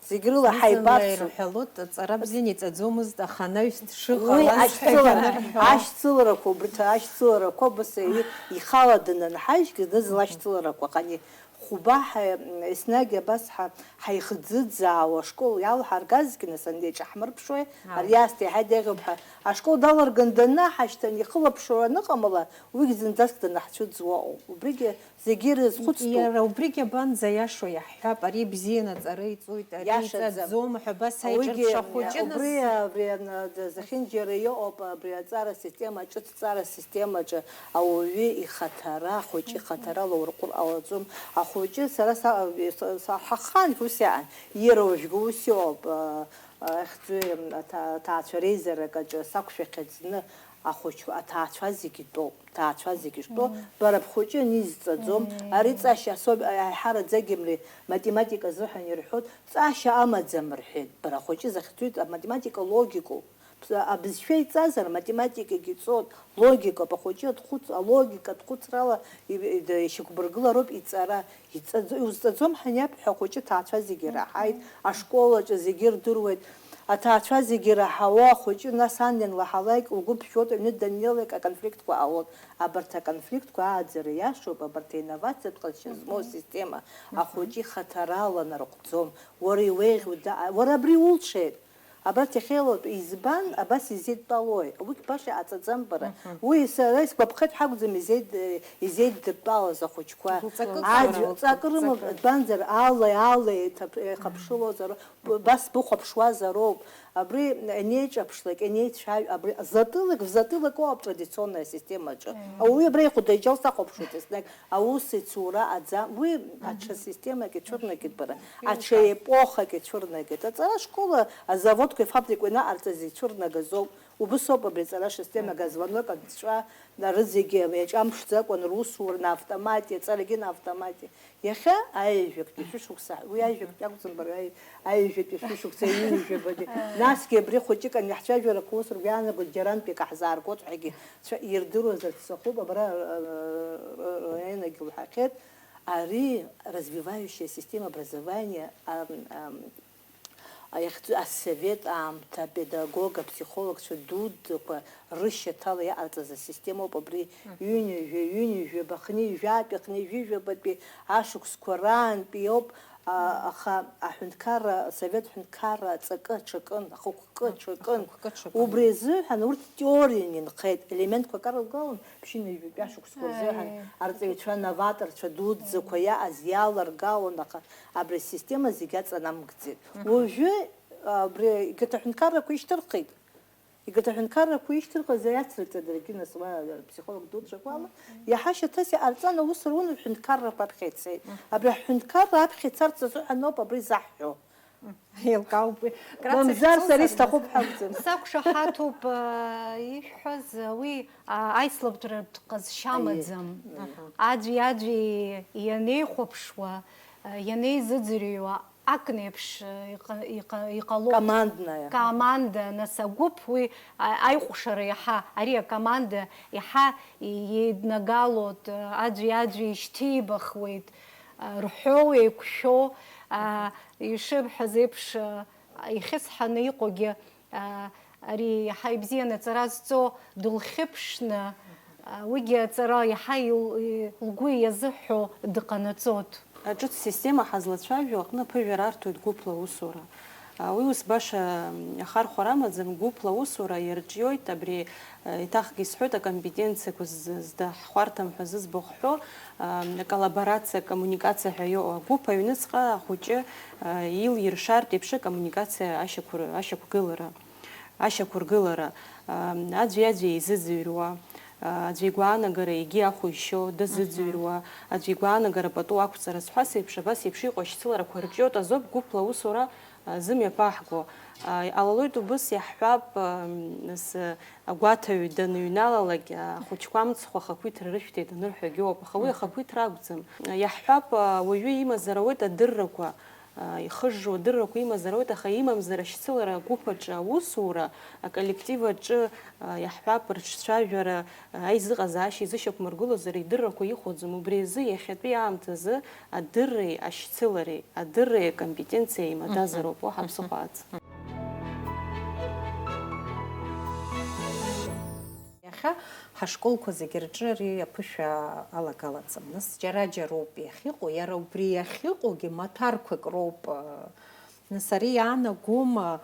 Зегь рыла ҳаибарцу. Ирҳәалоит, аҵара бзианы иҵаӡомызт, аха анаҩс дшыҟалаз. Уи ашьцылара, ашьцыларақәа, убри ҭа-, ашьцыларақәа, убас и-, ихала дананҳажьгьы, дызла ашьцыларақәа, ҟани хәба ҳа-, еснагь абас ҳа-, ҳаихӡыӡаауа ашкол иалҳаргазгьы, нас, ани еиҿаҳмырԥшуеи, Ааи. Ари аасҭа иаҳа деиӷьуп ҳәа, ашкол далырган данаҳашьҭан, ихылаԥшуа аныҟамла, уигь зынӡаск данаҳцәыӡуа ыҟоуп. Убригьы Зегьы ирызхәыцтәуп. Иара убригь абанӡа иашоу иаҳҳәап, ари бзианы аҵара иҵоит, ари иҵаӡом ҳәа, абас аиҿырԥшахо џьынас. Убри, абри, ан-, д-, зехьынџьара иҟоуп, абри аҵара система, аҿыцҵара системаҿы ауаҩы ихаҭара, ахәыҷы ихаҭара лаурҟәыр ҟалаӡом. Ахәыҷы, сара са, са, са, ҳахаангьы ус иаан, иара уажәгьы ус иҟоуп, а, а, ахьӡуи, аҭа-, аҭаацәа реизарак аҿы сақәшәахьеит зны, ахәыҷқәа, аҭаацәа зегьы тәоуп. Ҭаацәа зегьы штәоу, бара бхәыҷы анизҵаӡом, ари ҵашьа асоби-, аиҳараӡагьы мри математика азыҳәан ирҳәоит, ҵашьа амаӡам рҳәеит, бара ахәыҷы захьӡуит, аматематика логикоуп. Ԥс-, абызшәа иҵазар, математикагьы ҵоит, логикоуп, ахәыҷы дхәыц-, алогикатә хәыцрала и-, и-, ишьақәбыргылароуп иҵара, иҵаӡ-, иузҵаӡом ҳаниабҳәа, ахәыҷы ҭаацәа зегьы ираҳаит, ашкол аҿы зегьы ирдыруеит. Аҭаацәа зегьы ираҳауа ахәыҷы, нас ан ианлаҳалак, лгәы ԥжәоит, аҩны даннеилак аконфликтқәа ҟалоит. Абарҭ аконфликтқәа ааӡара иашоуп, абарҭ аинновациатә ҟазшьа змоу асистема. Ахәыҷы ихаҭарала нарыхәӡом. Уара иуеиӷьу да-, уара абри улшеит. Абарҭ иахьеилатәоу избан абас изеидтәалои? Уигь баша иҟаҵаӡам бара. Уи сара исгәаԥхеит ҳәа акәӡам изеид-, изеидтәалаз ахәыҷқәа. Аӡә ҵакы рымоуп, ҵакы. Избанзар, алеи, алеи еиҭап-, еихаԥшылозар, Б-, бас быхәаԥшуазароуп. Абри анеиҿаԥшлак, анеицәажә-, абри затылок в затылок ыҟоуп традиционная системаҿы. Ауаҩы абра ихәдаџьал сахәаԥшуеит еснагь, аус ицура аӡам. Уи аҽа системак ицәырнагеит бара, аҽа епохак ицәырнагеит. Аҵара школа, азаводқәеи афабрикқәеи анаҟарҵаз ицәырнагазоуп. Убыс ауп абри аҵара системак, азвонок анҵәа, рызегьы иаҿамԥшӡакәан русура на автомате, аҵарагьы на автомате. Иахьа аҩажәактәи шәышықәса, уи аҩажәактәи акәӡам, бара, аҩ-, аҩажәатәи шәышықәса, ҩынҩажәабатәи. Насгьы абри хәыҷык ани ҳцәажәарақәа ус ргәы иаанагоит, џьарантәи акы ҳзааргоит ҳәагьы цәа-, ирдыруазарц сҭахуп, абра, р-, р-, р-, р-, районагьы уҳәахьеит, ари развивающая система образования, ам, ам, Иахьӡу асовет аамҭа апедагог, апсихологцәа дуӡӡақәа рышьаҭала иҟарҵаз асистемоуп абри. Мгм. Ҩынҩажәа, ҩынҩажәаба, хынҩажәатәи, хынҩажәижәабатәи ашықәсқәа раантәи ауп, а, аха аҳәынҭқарра, асовет ҳәынҭқарра аҵакы аҽакын, ахықәкы аҽакын. Ахықәкы аҽакын. Убри азыҳәан урҭ теориан инхеит, елементқәак арылгалон, ԥшьынҩажәатәи ашықәсқәа рзыҳәан. Ааи. Арҵаҩцәа, новаторцәа дуӡӡақәа иааз иаларгалон, аха Абри асистема зегь аҵанамгӡеит. Мгм. Уажәы, абри егьырҭ аҳәынҭқаррақәа ишьҭырхит. Егьырҭ аҳәынҭқаррақәа ишьҭырхыз аиацраҵа даргьы нас уа аԥсихолог дуцәақәала, иаҳа шьаҭас иҟарҵан аусура уны аҳәынҭқаррақәа ахь ицеит. Абри аҳәынҭқарра аԥхьа ицарц азыҳәан ауп абри заҳҳәо. Еилкаауп уи. Мамзар сара исҭахуп ҳәа акәӡам. Сақәшаҳаҭуп, э, ишәҳәаз, уи, а, аицлабратә ҟазшьа амаӡам. Аиеи. Аӡәи-аӡәи ианеихәаԥшуа, э, ианеизыӡырҩуа, акнеиԥш, э, иҟа-, иҟа-, иҟалоит. Командная. Команда, нас агәыԥ уи, а, аиҟәшара иаҳа, ари акоманда иаҳа иеиднагалоит, э, аӡәи-аӡәи ишьҭибахуеит, э, рҳәоу, еиқәшәо, э, ишыбҳәаз еиԥш, э, ихьысҳаны иҟоугьы, аа, ари иаҳа ибзианы аҵара зҵо дылхьыԥшны, аа, уигьы аҵара иаҳа ил-, и-, лгәы иазыҳәо дыҟанаҵоит. Аҿыц система ҳазлацәажәо аҟны аԥыжәара арҭоит гәыԥла аусура. Уи ус баша ахархәара амаӡам, гәыԥла аусура иарҿиоит абри Еиҭахгьы исҳәоит, акомпетенциақәа з-, зда ҳхәарҭам ҳәа зыӡбахә ҳҳәо, а, аколлаборациа, акоммуникациа ҳәа иоуа агәыԥ аҩныҵҟа ахәыҷы, а, илиршартә еиԥш акоммуникациа ашьақәыр-, ашьақәгылара, ашьақәыргылара, а, аӡәи-аӡәи еизыӡырҩуа, а, аӡәы игәаанагара егьи ахә ишьо дазыӡырҩуа, аӡәы игәаанагара пату ақәҵара зҳәаз еиԥш, абас еиԥш иҟоу ашьцыларақәа рҿиоит азоуп гәыԥла аусура, а, зымҩаԥаҳго. А, иҟалалоит убыс, иаҳҳәап, а, нас, а, агәаҭаҩ даныҩналалак, ахәыҷқәа амцхә ахақәиҭра рышәҭеит анырҳәогьы ыҟоуп, аха уи ахақәиҭра акәӡам. Иаҳҳәап, уаҩы имазар ауеит адыррақәа, ихыжжу адыррақәа имазар ауеит, аха имамзар ашьцылара агәыԥ аҿы аусура, аколлектив аҿы, иаҳҳәап, рыҿцәажәара, аизыҟазаашьа изышьақәмыргылозар идыррақәа ихәаӡом. Убри азы иахьатәи аамҭазы адырреи ашьцылареи, адырреи акомпетенциа еимадазароуп уаҳа ԥсыхәа аҵа. Иахьа ҳашколқәа зегьы рҿы ари аԥышәа алагалаӡам. Нас џьара-џьароуп иахьыҟоу, иара убри иахьыҟоугьы маҭәарқәак роуп. Нас ари иаанагома,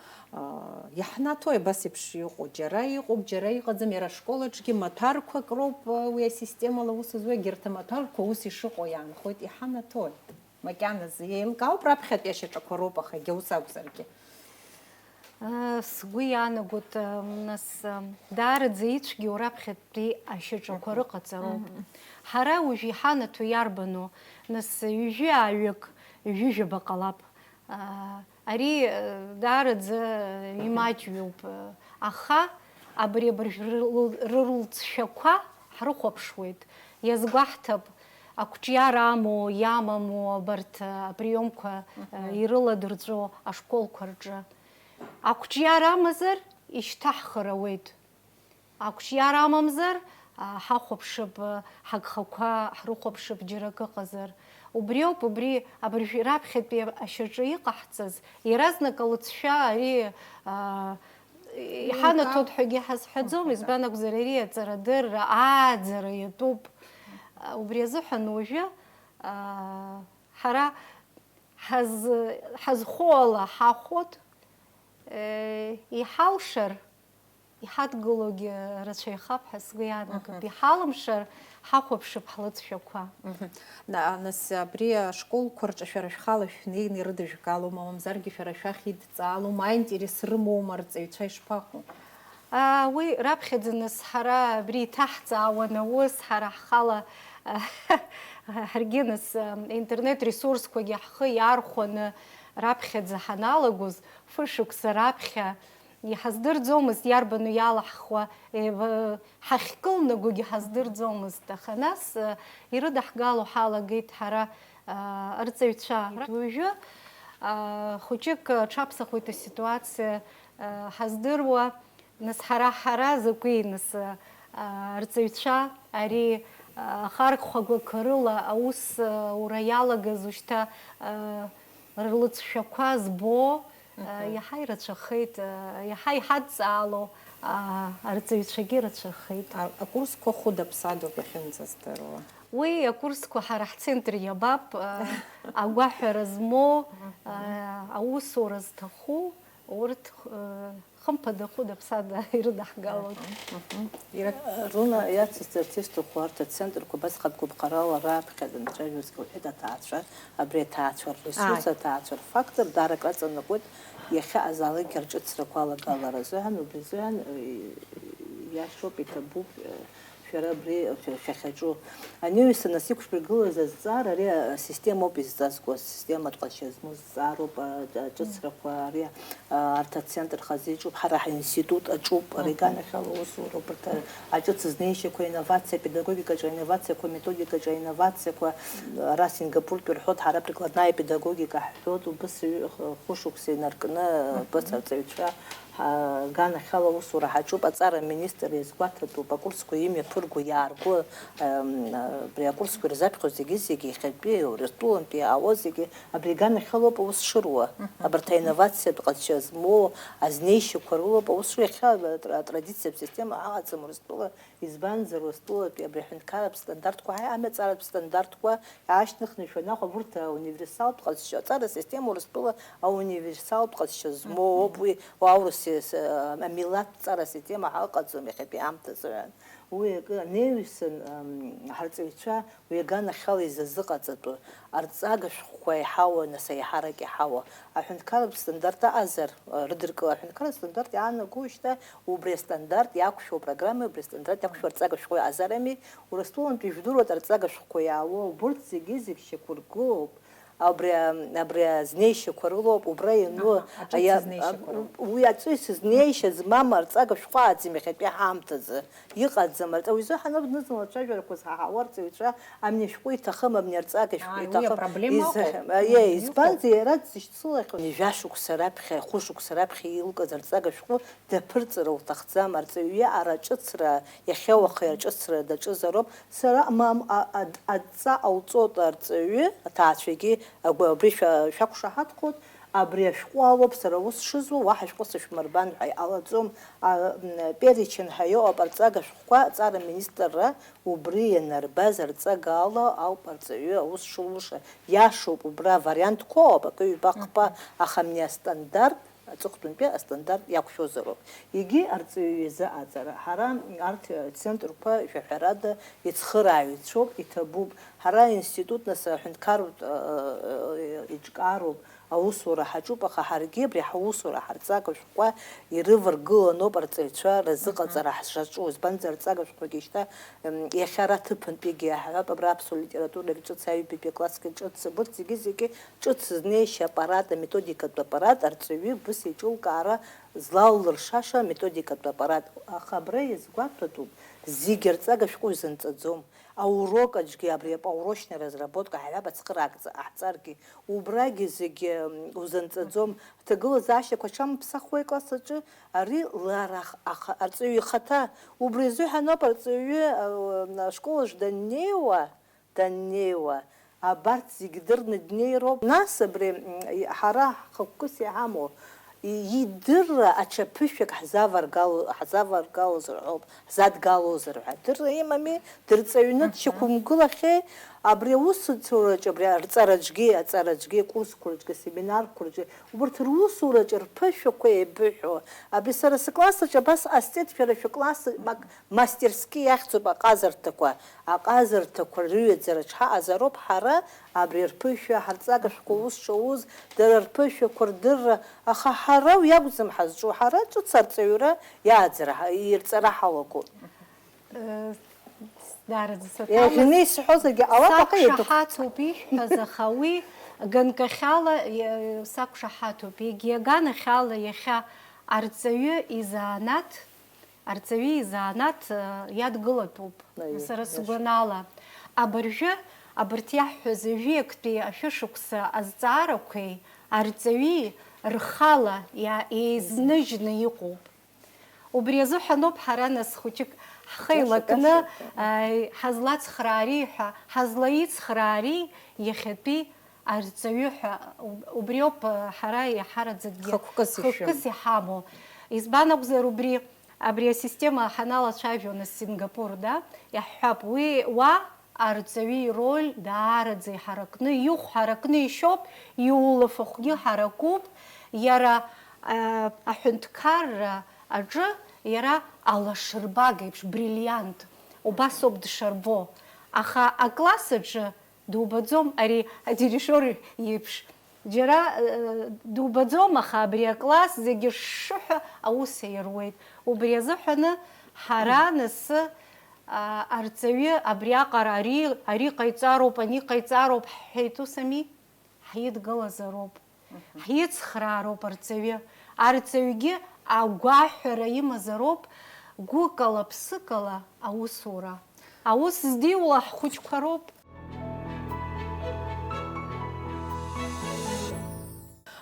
иаҳнаҭои абас еиԥш иҟоу? Џьара иҟоуп, џьара иҟаӡам, иара ашкол аҿгьы маҭәарқәак роуп уи асистемала аус зуа, егьырҭ амаҭәарқәа ус ишыҟоу иаанхоит, иҳанаҭои? Макьаназы, еилкаауп, раԥхьатәи ашьаҿақәа роуп, аха егьа ус акәзаргьы. Сгәы иаанагоит, нас, даараӡа ицәгьоу раԥхьатәи ашьаҿақәа рыҟаҵароуп. Ҳара уажә иҳанаҭо иарбану, нас, ҩажәи ааҩык, ҩажәижәаба ҟалап. Ари, даараӡа имаҷҩуп, аха абри абыржә рыл-, рылҵшәақәа ҳрыхәаԥшуеит. Иазгәаҳҭап, ақәҿиара амоу, иамаму абарҭ априомқәа, ирыладырҵәо ашколқәа рҿы. Ақәҿиара амазар, ишьҭаҳхыр ауеит. Ақәҿиара амамзар, а, ҳахәаԥшып, а, ҳагхақәа ҳрыхәаԥшып џьара акы ыҟазар. Убриоуп, убри абыржә раԥхьатәи ашьаҿа иҟаҳҵаз, иаразнак алыҵшәа ари, а, иҳанаҭоит ҳәагьы ҳазҳәаӡом, избан акәзар, ари аҵарадырра, ааӡара иатәуп. А, убри азыҳәан уажәы, а, ҳара ҳаз-, ҳазхоу ала ҳахәот, э, иҳалшар, иҳадгылогьы рацәаҩхап ҳәа сгәы иаанагоит. Мгм. Иҳалымшар, ҳахәаԥшып ҳлыҵшәақәа. Мгм. На-, нас абри ашколқәа рҿы шәара шәхала шәнеины ирыдыжәгалома, мамзаргьы шәара шәахь идҵаалома, аинтерес рымоума арҵаҩцәа, ишԥаҟоу? А, уи раԥхьаӡа нас ҳара абри иҭаҳҵаауан аус, ҳара ҳхала, ҳаргьы нас, интернет ресурсқәагьы ҳхы иаархәаны раԥхьаӡа ҳаналагоз, фышықәса раԥхьа Иҳаздырӡомызт иарбану иалаҳхуа, еиб-, ҳахькылнагогьы ҳаздырӡомызт, аха нас, э, ирыдаҳгало ҳалагеит ҳара, э, арҵаҩцәа. Уажәы, э, хәыҷык, э, ҽаԥсахуеит аситуациа, э, ҳаздыруа, нас ҳара, ҳара закәи, нас, э, арҵаҩцәа ари, э, ахархәагақәа рыла аус, э, ура иалагаз ушьҭа, э, рлыҵшәақәа збо, Мгм. Иаҳа ирацәахеит, иаҳа иҳадҵаало, а, арҵаҩцәагьы рацәахеит. А, акурсқәа хәыда-ԥсадоуп иахьынӡаздыруа. Уи акурсқәа ҳара ҳцентр иабап, а, агәаҳәара змоу, Мгм. а, аусура зҭаху, Урҭ, э, хымԥада, хәыда-ԥсада ирыдаҳгалон. Руна иацысҵарц исҭаху арҭ ацентрқәа убасҟан гәаԥхарала раԥхьа данцәажәозгьы лҳәеит аҭаацәа, абри аҭаацәа рресурс, аҭаацәа рфактор даара акраҵанакуеит иахьа азалыгьы арҿыцрақәа алагалара азыҳәан, убри азыҳәан, э, иашоуп, иҭабуп, э, шәара абри шәа-, шәахьаҿу. Анаҩсан ас иқәшәыргылаз азҵаара ари асистемоуп изҵазкуа, асистематә ҟазшьа змоу зҵаароуп, а, аҿыцрақәа, ари, а, арҭ ацентр хазы иҿуп, ҳара ҳаинститут аҿуп, ари аганахьала аусуроуп, арҭ аҿыц знеишьақәа, аинновациа, апедагогикаҿы аинновациақәа, аметодикаҿы аинновациақәа, ара Сингапуртәи рҳәоит, ҳара прикладная педагогика ҳҳәоит, убыс ҩ-, хәышықәса инаркны, убыс арҵаҩцәа Ҳа-, аганахьала аусура ҳаҿуп, аҵара аминистр иазгәаҭатәуп, акурсқәа имҩаԥырго, иаарго, ем, абри акурсқәа ирзаԥхьо зегьы-зегьы иахьатәи, Урыстәылантәи иаауа зегьы абри аганахьалоуп аус шыруа. Абарҭ аинновациатә ҟазшьа змоу азнеишьақәа рылоуп аус шыруа. Иахьа атра-, атрадициатә система ҳаҟаӡам Урыстәыла. Избанзар, Урыстәылатәи абри аҳәынҭқарратә стандартқәа, ҳаи, амҩаҵаратә стандартқәа аашьҭыхны ишәанахәап, урҭ ауниверсалтә ҟазшьа, аҵара система Урыстәыла ауниверсалтә ҟазшьа змоу ауп, уи аурыс с-, амилаҭтә ҵара система ҳа ыҟаӡам иахьатәи аамҭазы ҳәа. Уи акы анеиҩсан, ам, ҳарҵаҩцәа Уи аганахьала изазыҟаҵатәу арҵага шәҟәқәа еиҳауа, нас аиҳарак иаҳауа, аҳәынҭқарратә стандарт аҟазар, рыдыркыла аҳәынҭқарратә стандарт иаанагоу шьҭа убри астандарт иақәшәо апрограммеи убри астандарт иақәшәо арҵага шәҟәи аҟазарами, Урыстәылантәи ижәдыруа арҵага шәҟәқәа иаауа, убырҭ зегьы-зегь шьақәыргылоуп, абри, абри азнеишьақәа рылоуп, убра иану, Аҳа, аҿыц аиа-, знеишьақәа рылоуп. Уи аҿыц знеишьа змам арҵага шәҟәы аӡым иахьатәи ҳаамҭазы. Иҟаӡам, арҵаҩ изы ҳанырдныҵын лацәажәарақәа зҳаҳауа арҵаҩцәа, амни ашәҟәы иҭахым, амни арҵага шәҟәы Ааи, уи иҭахым, апроблема изы-, ыҟоуп. Аиеи, Уи избанзар, иара дзышьцылахьоу, жәа шықәса раԥхьа, хәы шықәса раԥхьа илкыз арҵага шәҟәы даԥырҵыр лҭахӡам, арҵаҩы ара аҿыцра, иахьа уахеи аҿыцра даҿызароуп. Сара, мам, а-, а-, адҵа ҟауҵоит арҵаҩы, аҭаацәагьы агәы-, абри шәа-, шәақәшаҳаҭхоит, Абри ашәҟәы алоуп сара ус шызуа, уаҳа шәҟәы сышәмырбан ҳәа иҟалаӡом. А, м, перечень ҳәа иҟоуп арҵага шәҟәқәа, аҵара аминистрра убри ианарбаз арҵага ала ауп арҵаҩы аус шылуша. Иашоуп, убра вариантқәоуп, акы ҩба-хԥа, аха амни астандарт, аҵыхәтәантәи астандарт иақәшәозароуп. Егьи арҵаҩы изы аҵара. Ҳара арҭ ацентрқәа шәаҳәарада ицхырааҩцәоуп, иҭабуп. Ҳара аинститут, нас, аҳәынҭқарратә, ы, ы, ы, еиҿкаароуп. Аусура ҳаҿуп, аха ҳаргьы абри ҳаусура ҳарҵага шәҟәқәа ирываргыланоуп арҵаҩцәа рзыҟаҵара ҳшаҿу, избанзар, арҵага шәҟәқәагьы шьҭа, м, иахьа ара ҭыԥынтәигьы иаҳҳәап, абра аԥсуа литературеи ҿыц, аҩбатәи аклассқәеи ҿыц, абырҭ зегьы-зегьы ҿыц знеишьа аппарат, аметодикатә аппарат арҵаҩы быс еиҿылкаара злалыршаша аметодикатә аппарат. Аха абра иазгәаҭатәуп, зегьы арҵага шәҟәы изынҵаӡом. Аурок аҿгьы абри аурочная разработка ҳаҩаб ацхыраагӡа ҟаҳҵаргьы, убрагьы зегьы, м, узынҵаӡом. Аҭагылазаашьақәа аҽамԥсахуеи акласс аҿы? Ари лара ах-, аха-, арҵаҩы ихаҭа. Убри азыҳәан ауп арҵаҩы, а, ашкол аҿы даннеиуа, даннеиуа, абарҭ зегьы дырны днеироуп. Нас абри, м, ҳара ҳхықәкыс иҳамоу, идырра аҽа ԥышәак ҳзаваргало-, ҳзаваргалозар ҳәоуп, ҳзадгалозар ҳәа адырра имами, дырҵаҩны дшьақәымгылахьеи, абри аусураҿы, абри арҵараҿгьы, аҵараҿгьы, акурсқәа рҿгьы, асеминарқәа рҿы, убарҭ русураҿы рԥышәақәа еибыҳәо, абри сара сыкласс аҿы абас ҟасҵеит, шәара шәыкласс, мак, мастерски иахьӡуп аҟазарҭақәа, аҟазарҭақәа рыҩаӡараҿ ҳаҟазароуп ҳара, абри рԥышәа, ҳарҵага шәҟәқәа ус шауз, дара рԥышәақәа рдырра, аха ҳара уи акәӡам ҳазҿу, ҳара ҿыц арҵаҩра иааӡара ҳа-, ирҵара ҳалагоит. Э, даараӡа саҭамыз. Иахьанеи сҳәозаргьы ҟалап, аха иатәуп. Сақәшаҳаҭуп ишәҳәаз, аха уи ганкахьала, э, сақәшаҳаҭуп. Егьи аганахьала иахьа арҵаҩы изанааҭ, арҵаҩы изанааҭ, э, иадгылатәуп. Аиеи, сара иашоуп. Сгәанала, абыржәы абарҭ иаҳҳәаз ҩажәи актәи ашәышықәса азҵаарақәеи арҵаҩи рхала иа-, еизныжьны иҟоуп. Убри азыҳәаноуп ҳара нас хәыҷык ҳхы еилакны, иашоуп, иашоуп. Ааи, ҳазлацхраари ҳәа, ҳазлаицхраари иахьатәи арҵаҩы ҳәа, уб-, убриоуп, ҳара иаҳараӡакгьы хықәкыс ишәым. Хықәкыс иҳамоу. Избан акәзар, убри, абри асистема ҳаналацәажәо нас Сингапур, да, иаҳҳәап, уи уа Арҵаҩы ироль даараӡа иҳаракны, ихә ҳаракны ишьоуп, иулафахәгьы ҳаракуп, иара А, аҳәынҭқарра аҿы иара алашырбага еиԥш, бриллиант, убас ауп дшарбо. Аха акласс аҿы дубаӡом ари адирижиор иеиԥш. Џьара, э, дубаӡом, аха абри акласс зегьы шшыҳәа аус аируеит. Убри азыҳәаны ҳара нас, а, арҵаҩы абриаҟара ари, ари ҟаиҵароуп, ани ҟаиҵароуп ҳҳәеит, ус ами? Ҳидгылазароуп, ҳицхраароуп арҵаҩы. Арҵаҩгьы агәаҳәара имазароуп гәыкала, ԥсыкала аусура. Аус здиула ҳхәыҷқәа роуп.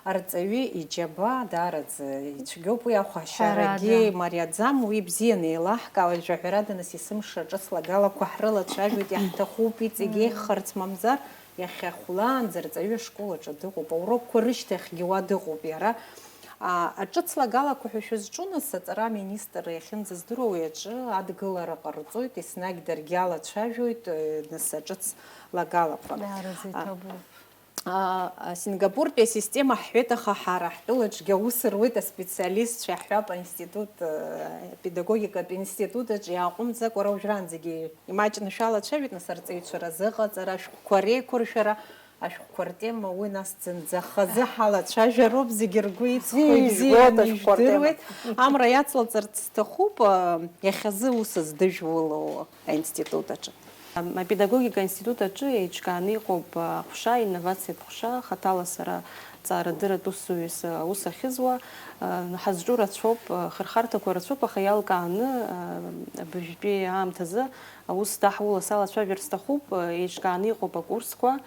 Арҵаҩы иџьабаа даараӡа ицәгьоуп, уи ахәашьарагьы мариаӡам, уи бзианы еилаҳкаауеит, жәаҳәарада, нас есымша ҿыц лагалақәа ҳрылацәажәоит, иаҳҭахуп иҵегь еиӷьхарц, мамзар иахьа хәлаанӡа арҵаҩы ашкол аҿы дыҟоуп, аурокқәа рышьҭахьгьы уа дыҟоуп иара. А, аҿыц лагалақәа ҳәа шәызҿу, нас, аҵара аминистр иахьынӡаздыруа уи аҿы адгылара ҟарҵоит, еснагь даргьы алацәажәоит, э, нас, аҿыц лагалақәа. Даараӡа иҭабуп. А, а, Сингапуртәи асистема ҳҳәеит, аха ҳара ҳтәылаҿгьы аус руеит аспециалистцәа, иаҳҳәап, аинститут, э, апедагогикатә институт аҿы иааҟәымҵӡакәа, уара уажәраанӡагьы имаҷны шәалацәажәоит, нас, арҵаҩцәа разыҟаҵара, ашәҟәқәа реиқәыршәара, ашәҟәқәа ртема уи нас зынӡа хазы ҳалацәажәароуп, зегьы ргәы иҵхо, ибзианы ижәдыруеит. Амра иацлаҵарц сҭахуп, а, иахьазы ус здыжәулоу аинститут аҿы. Апедагогика аинститут аҿы еиҿкааны иҟоуп аҟәша, аинновациатә ҟәша, хаҭала сара ҵаарадырратә усзуҩыс аус ахьызуа, ҳазҿу рацәоуп, хырхарҭақәа рацәоуп, аха иалкааны абыржәтәи аамҭазы аус даҳула салацәажәар сҭахуп, еиҿкааны иҟоуп акурсқәа,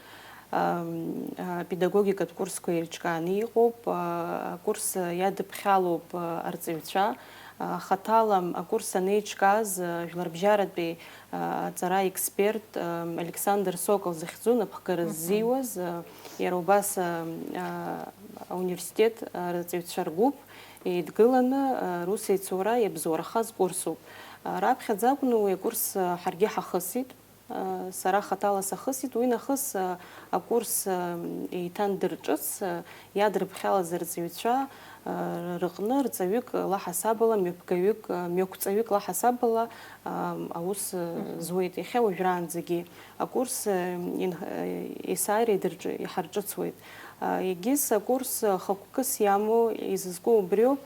апедагогикатә курсқәа еиҿкааны иҟоуп, акурс иадыԥхьалоуп арҵаҩцәа, хаҭала акурс анеиҿкааз, жәларбжьаратәи аҵара експерт Александр Сокол захьӡу напхгара ззиуаз, иара убас ауниверситет арҵаҩцәа ргәыԥ еидгыланы рус еицура иабзоурахаз курсуп. Раԥхьаӡа акәны уи акурс ҳаргьы ҳахысит. Сара хаҭала сахысит, уи нахыс акурс еиҭандырҿыц, иадырԥхьалаз арҵаҩцәа рыҟны рҵаҩык лаҳасабала, мҩаԥгаҩык, мҩақәҵаҩык лаҳасабала аус зуеит. Иахьа уажәраанӡагьы акурс есааира идырҿ-, иҳарҿыцуеит. Егьыс акурс хықәкыс иамоу изызку убриоуп.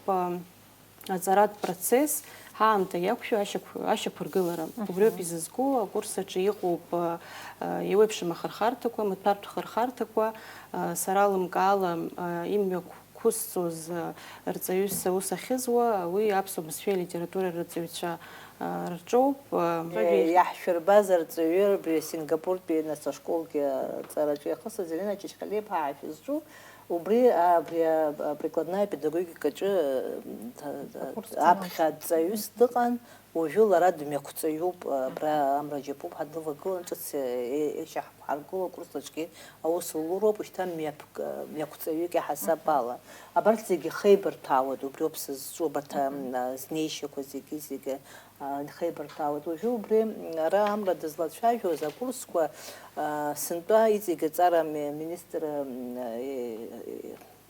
Аҵаратә процесс ҳаамҭа иақәшәо ашьақә-, ашьақәыргылара. Убриоуп изызку, акурс аҿы иҟоуп, а, а, еиуеиԥшым ахырхарҭақәа, маҭәартә хырхарҭақәа, а, сара лымкаала, а, имҩақәқәысҵоз, а, рҵаҩыс аус ахьызуа, уи аԥсуа бызшәеи алитературеи рырҵаҩцәа, а, рҿоуп, а, Е, иаҳшәырбаз арҵаҩы абри Сингапуртәи нас ашколгьы аҵараҿы иахысыз Ирина Чачхалиаԥҳа ҳәа шәызҿу, Убри, абри, а, прикладная педагогикаҿы, м, ҭа-, ҭа-, Акурс аԥхьа аҵаҩыс дыҟан, уажәы лара дмҩақәҵаҩуп, а, абра Амра Џьапуԥҳа дывагылан, ҿыц, е-, е-, еишьа ҳаргыло акурс аҿгьы аус луроуп, шьҭа мҩаԥк-, мҩақәҵаҩык иаҳасаб ала. Абарҭ зегьы хеибарҭәаауеит, убриоуп сызҿу, абарҭ, а, м, а, знеишьақәа зегьы, зегьы. А, ихеибарҭәаауеит. Уажәы убри, м, ара Амра дызлацәажәоз акурсқәа, а, сынтәа иҵегь аҵара ми-, министр, м, е-,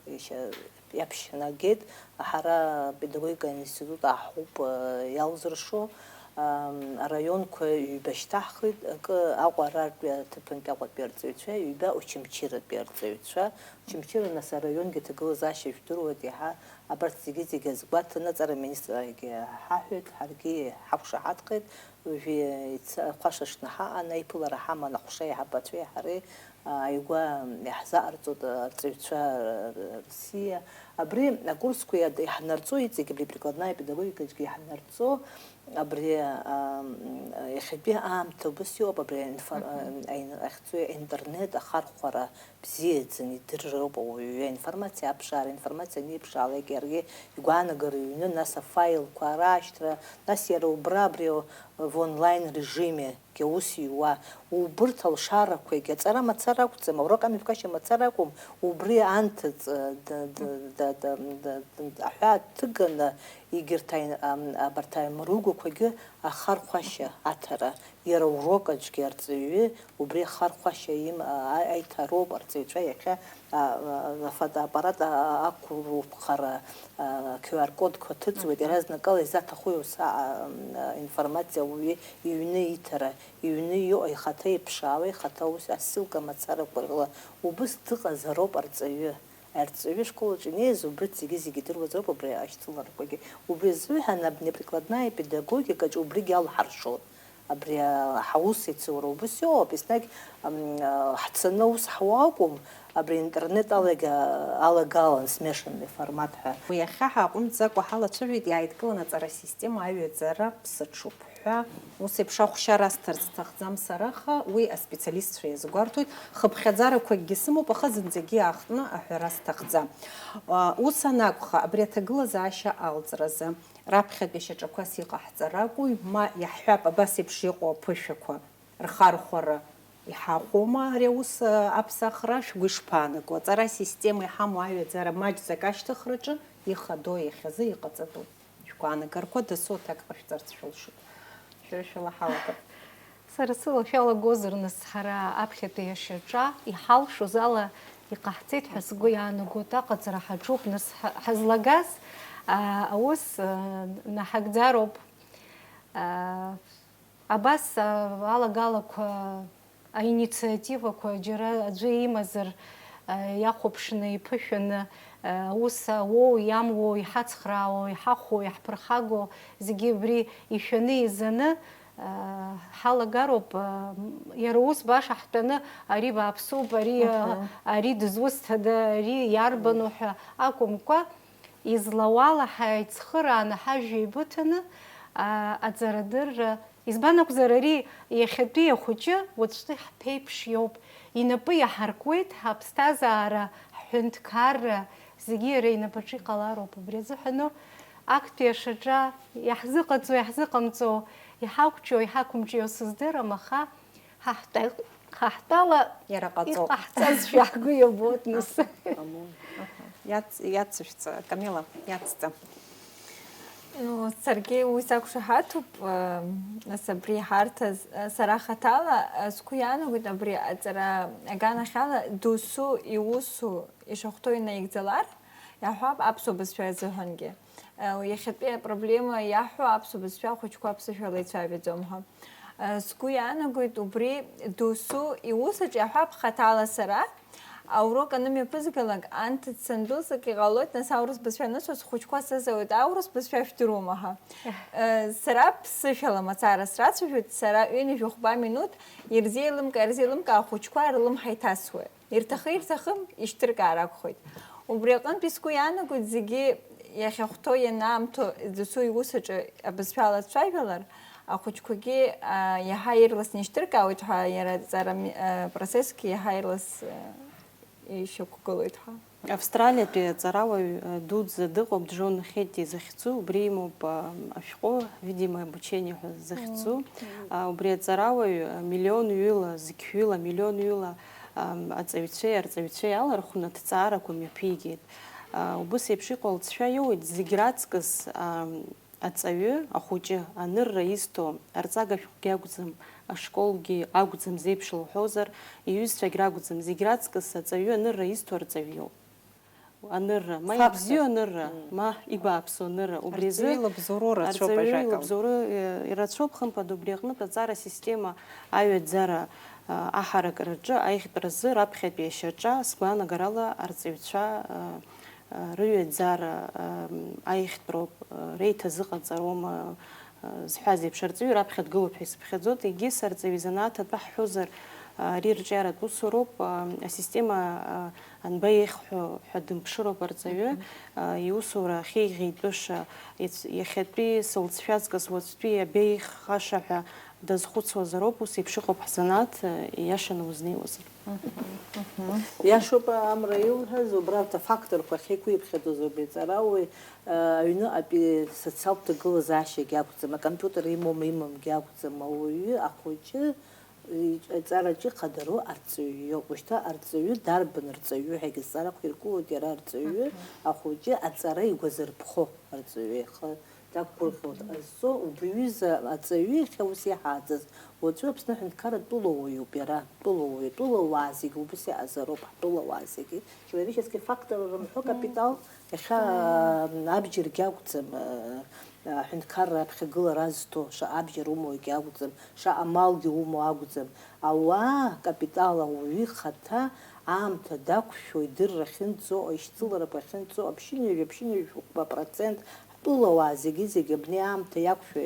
е-, ешьа-, иаԥшьнагеит, ҳара апедагогика институт аҳуп, а, иалзыршо, ам, араионқәа ҩба шьҭаҳхит, акы Аҟәа арартәи аҭыԥантәи Аҟәатәи арҵаҩцәа, ҩба Очамчыратәи арҵаҩцәа. Очамчыра, нас, араионгьы аҭагылазаашьа жәдыруеит иаҳа. Абарҭ зегьы-зегьы азгәаҭаны аҵара аминистррагьы ҳаҳәеит, ҳаргьы ҳақәшаҳаҭхеит. Уажәы ица-, хәашаҽны ҳаҟан, аиԥылара ҳаман аҟәша аиҳабацәеи ҳареи, ааигәа иаҳзаҟарҵоит арҵаҩцәа р-, р-, рсиа. Абри акурсқәа иад-, иаҳнарҵо, иҵегь абри прикладная педагогикаҿгьы иаҳнарҵо, абри, ам, иахьатәи аамҭа убас иоуп, абри аинфор-, Мгм. аин-, ахьӡу интернет ахархәара бзиаӡаны идырроуп ауаҩы, аинформациа аԥшаара, аинформациа аниԥшаалак иаргьы игәаанагара ҩны, нас афаилқәа раашьҭра, нас иара убра абри в онлайн режиме аус иуа, убырҭ алшарақәагьы аҵара мацара акәӡам, аураҟа амҩаԥгашьа мацара акәым, убри анҭыҵ, д-, д-, д-, аҳәаа ҭыганы, егьырҭ абарҭ аимругақәагьы ахархәашьа аҭара, иара урок аҿгьы арҵаҩы убри ахархәашьа аиҭароуп, арҵаҩцәа иахьа афотоаппарат ақәырхәара, QR кодқәа ҭыҵуеит, иаразнакала изаҭаху иуса информациа ауаҩы иҩны иҭара, иҩны иҟоу ихаҭа иԥшаауа, ихаҭа аус, ассылка мацарақәа рыла убыс дыҟазароуп арҵаҩы. Арҵаҩы ашкол аҿы инеиз убырҭ зегьы-зегьы идыруазароуп абри ашьцыларақәагьы. Убри азыҳәан абни априкладная педагогикаҿы убригьы алҳаршоит. Абри ҳаус еицура убас иоуп, еснагь ҳцаны аус ҳуа акәым, абри интернет алагьы алагалан смешанный формат ҳәа. Уи иахьа ҳааҟәымҵӡакәа ҳалацәажәеит иааидкыланы аҵара система аҩаӡара ԥсыҽуп ҳәа. Ус еиԥш ахәшьара асҭарц сҭахӡам сара, аха уи аспециалистцәа иазгәарҭоит. Хыԥхьаӡарақәакгьы сымоуп, аха зынӡагьы иаахтны аҳәара сҭахӡам. Ус анакәха, абри аҭагылазаашьа алҵразы раԥхьатәи шьаҿақәас иҟаҳҵар акәу, ма иаҳҳәап, абас еиԥш иҟоу аԥышәақәа рхархәара иҳахәома ари аус аԥсахра? Шәгәы ишԥаанаго? Аҵара асистема иҳамоу аҩаӡара маҷӡак ашьҭыхраҿы ихадоу, иахьазы иҟаҵатәу шәгәаанагарақәа дасу аҭак ҟашәҵарц шәылшоит. Шәара шәылаҳалатәуп. Сара сыла шәалагозар, нас, ҳара аԥхьатәи ашьаҿа иҳалшоз ала иҟаҳҵеит ҳәа сгәы иаанагоит, аҟаҵара ҳаҿуп, нас, ҳа-, ҳазлагаз, аа, аус, аа, наҳагӡароуп. Аа, абас, аа, алагалақәа, аинициативақәа џьара аӡәы имазар, аа, иахәаԥшны, иԥышәаны, аа, аус ауоу, иамуоу, иҳацхраауоу, иҳахәоу, иаҳԥырхагоу, зегьы абри ишәаны, изаны, аа, ҳалагароуп, аа, иара ус баша ҳтәаны, ари бааԥсуп, ари, аа, Аҳа. ари дызусҭада, ари иарбану ҳәа акәымкәа, излауала ҳаицхырааны ҳажәҩа еибыҭаны, аа, аҵарадырра, избан акәзар, ари иахьатәи ахәыҷы уаҵәтәи ҳԥеиԥш иоуп, инапы иаҳаркуеит ҳаԥсҭазаара, ҳҳәынҭқарра, зегьы иара инапаҿы иҟалароуп. Убри азыҳәаноуп актәи ашьаҿа иаҳзыҟаҵо, иаҳзыҟамҵо, иҳақәҿио, иҳақәымҿио сыздырам, аха ҳа ҳтәа-, ҳа ҳтәала Иара ҟаҵоуп. Иҟаҳҵазшәа ҳгәы иабоит, нас. Аму. Аҳа. Иац-, иацышәҵа, Камила, иацҵа. Ну, саргьы уи сақәшаҳаҭуп, э, нас абри ҳарҭаз, э, сара хаҭала, э, сгәы иаанагоит абри аҵара аганахьала досу иусу ишахәҭоу инаигӡалар, иаҳҳәап, аԥсуа бызшәа азыҳәангьы. Э, иахьатәи апроблема иаҳҳәо аԥсуа бызшәа ахәыҷқәа аԥсышәала ицәажәаӡом ҳәа. Э, сгәы иаанагоит, убри досу иус аҿы иаҳҳәап, хаҭала сара аурок анымҩаԥызгалак, анҭыҵ сандәылҵлак иҟалоит, нас аурыс бызшәа анысҳәо, схәыҷқәа сазҵаауеит, аурыс бызшәа шәдыруама ҳәа. Э, сара ԥсышәала мацара срацәажәоит, сара ҩынҩажәи хәба минуҭ ирзеилымкаа, ирзеилымкаа ахәыҷқәа рлымҳа иҭасуеит. Ирҭахы-ирҭахым ишьҭыркаар акәхоит. Убри аҟынтәи сгәы иаанагоит, зегьы иахьахәҭоу ианаамҭоу досу иус аҿы абызшәала дцәажәалар, ахәыҷқәагьы, а, иаҳа ирласны ишьҭыркаауеит ҳәа, иара аҵара ми-, а, процессгьы иаҳа ирлас, а, ишьақәгылоит ҳәа. Австралиатәи аҵарауаҩ, а, дуӡӡа дыҟоуп, Џон Хетти захьӡу, убри имоуп, а, ашәҟәы, видимо, обучение ҳәа захьӡу. Мм. А, убри аҵарауаҩ, а, миллион ҩыла, зқьҩыла, миллион ҩыла, ам, аҵаҩцәеи арҵаҩцәеи алархәны аҭҵаарақәа мҩаԥигеит. А, убыс еиԥш иҟоу алҵшәа иоуеит, зегь раҵкыс, ам, аҵаҩы, ахәыҷы, анырра изҭо, арҵага шәҟәгьы акәӡам, ашколгьы акәӡам, зеиԥшла уҳәозар, иҩызцәагь ракәӡам, зегь раҵкыс аҵаҩы анырра изҭо арҵаҩ иоуп. Анырра, ма Фактор. Ибзиоу анырра, Мм. ма ибааԥсу анырра, убри азы Арҵаҩы илабзоуру рацәоуп, арҵаҩы ажәакала. Илабзоуру, э, ирацәоуп, хымԥада, убри аҟнытә аҵара система аҩаӡара, а, аҳаракыраҿы аиӷьтәразы раԥхьатәи ашьаҿа, сгәаанагарала, арҵаҩцәа, а, а, рыҩаӡара, а, аиӷьтәроуп, а, реиҭазыҟаҵароума, зҳәаз еиԥш, арҵаҩы раԥхьа дгылоуп ҳәа исыԥхьаӡоит, егьыс арҵаҩы изанааҭ атәы ҳҳәозар, ари рҿиаратә усуроуп, асистема анбаеиӷьҳәо ҳәа дымԥшыроуп арҵаҩы, Мгм. Иусура ахьеиӷьеитәыша, иц-, иахьатәи сылҵшәа аҵкыс уаҵәтәи иабеиӷьхаша ҳәа дазхәыцуазароуп, ус еиԥш иҟоуп ҳзанааҭ, ииашаны узнеиуазар. Мгм. Мгм. Иашоуп, Амра илҳәаз, убра урҭ афакторқәа ахьеиқәиԥхьаӡоз убри аҵарауаҩ, Аҩныҟатәи социалтә ҭагылазаашьагьы акәӡам, акомпиутер имоума имамгьы акәӡам, ауаҩы, ахәыҷы, Аҵараҿы ихадароу арҵаҩы иоуп. Ушьҭа арҵаҩы дарбан рҵаҩы ҳәагьы зҵаарақәа иргылоит, иара арҵаҩы, ахәыҷы аҵара игәазырԥхо арҵаҩы ихы дақәгәырӷьоит ҟазҵо, убри ҩыза аҵаҩы иахьа ус иҳааӡаз. Уаҵәы Аԥсны аҳәынҭқарра тәылауаҩуп иара, тәылауаҩ, тәылауаа зегьы убас иҟазароуп, ҳтәылауаа зегьы. Человеческий фактор рымҳәо капитал, иахьа, аа, абџьаргьы акәӡам, аа, аҳәынҭқарра аԥхьагылара азҭо, шаҟа абџьар умоугьы акәӡам, шаҟа малгьы умоу акәӡам. Ауаа, капитал ауаҩы ихаҭа аамҭа дақәшәо, идырра ахьынҵо, аишьцыларақәа ахьынҵо, аԥшьынҩажәи аԥшьынҩажәи хәба процент ҳтәылауаа зегьы-зегьы абни аамҭа иақәшәо,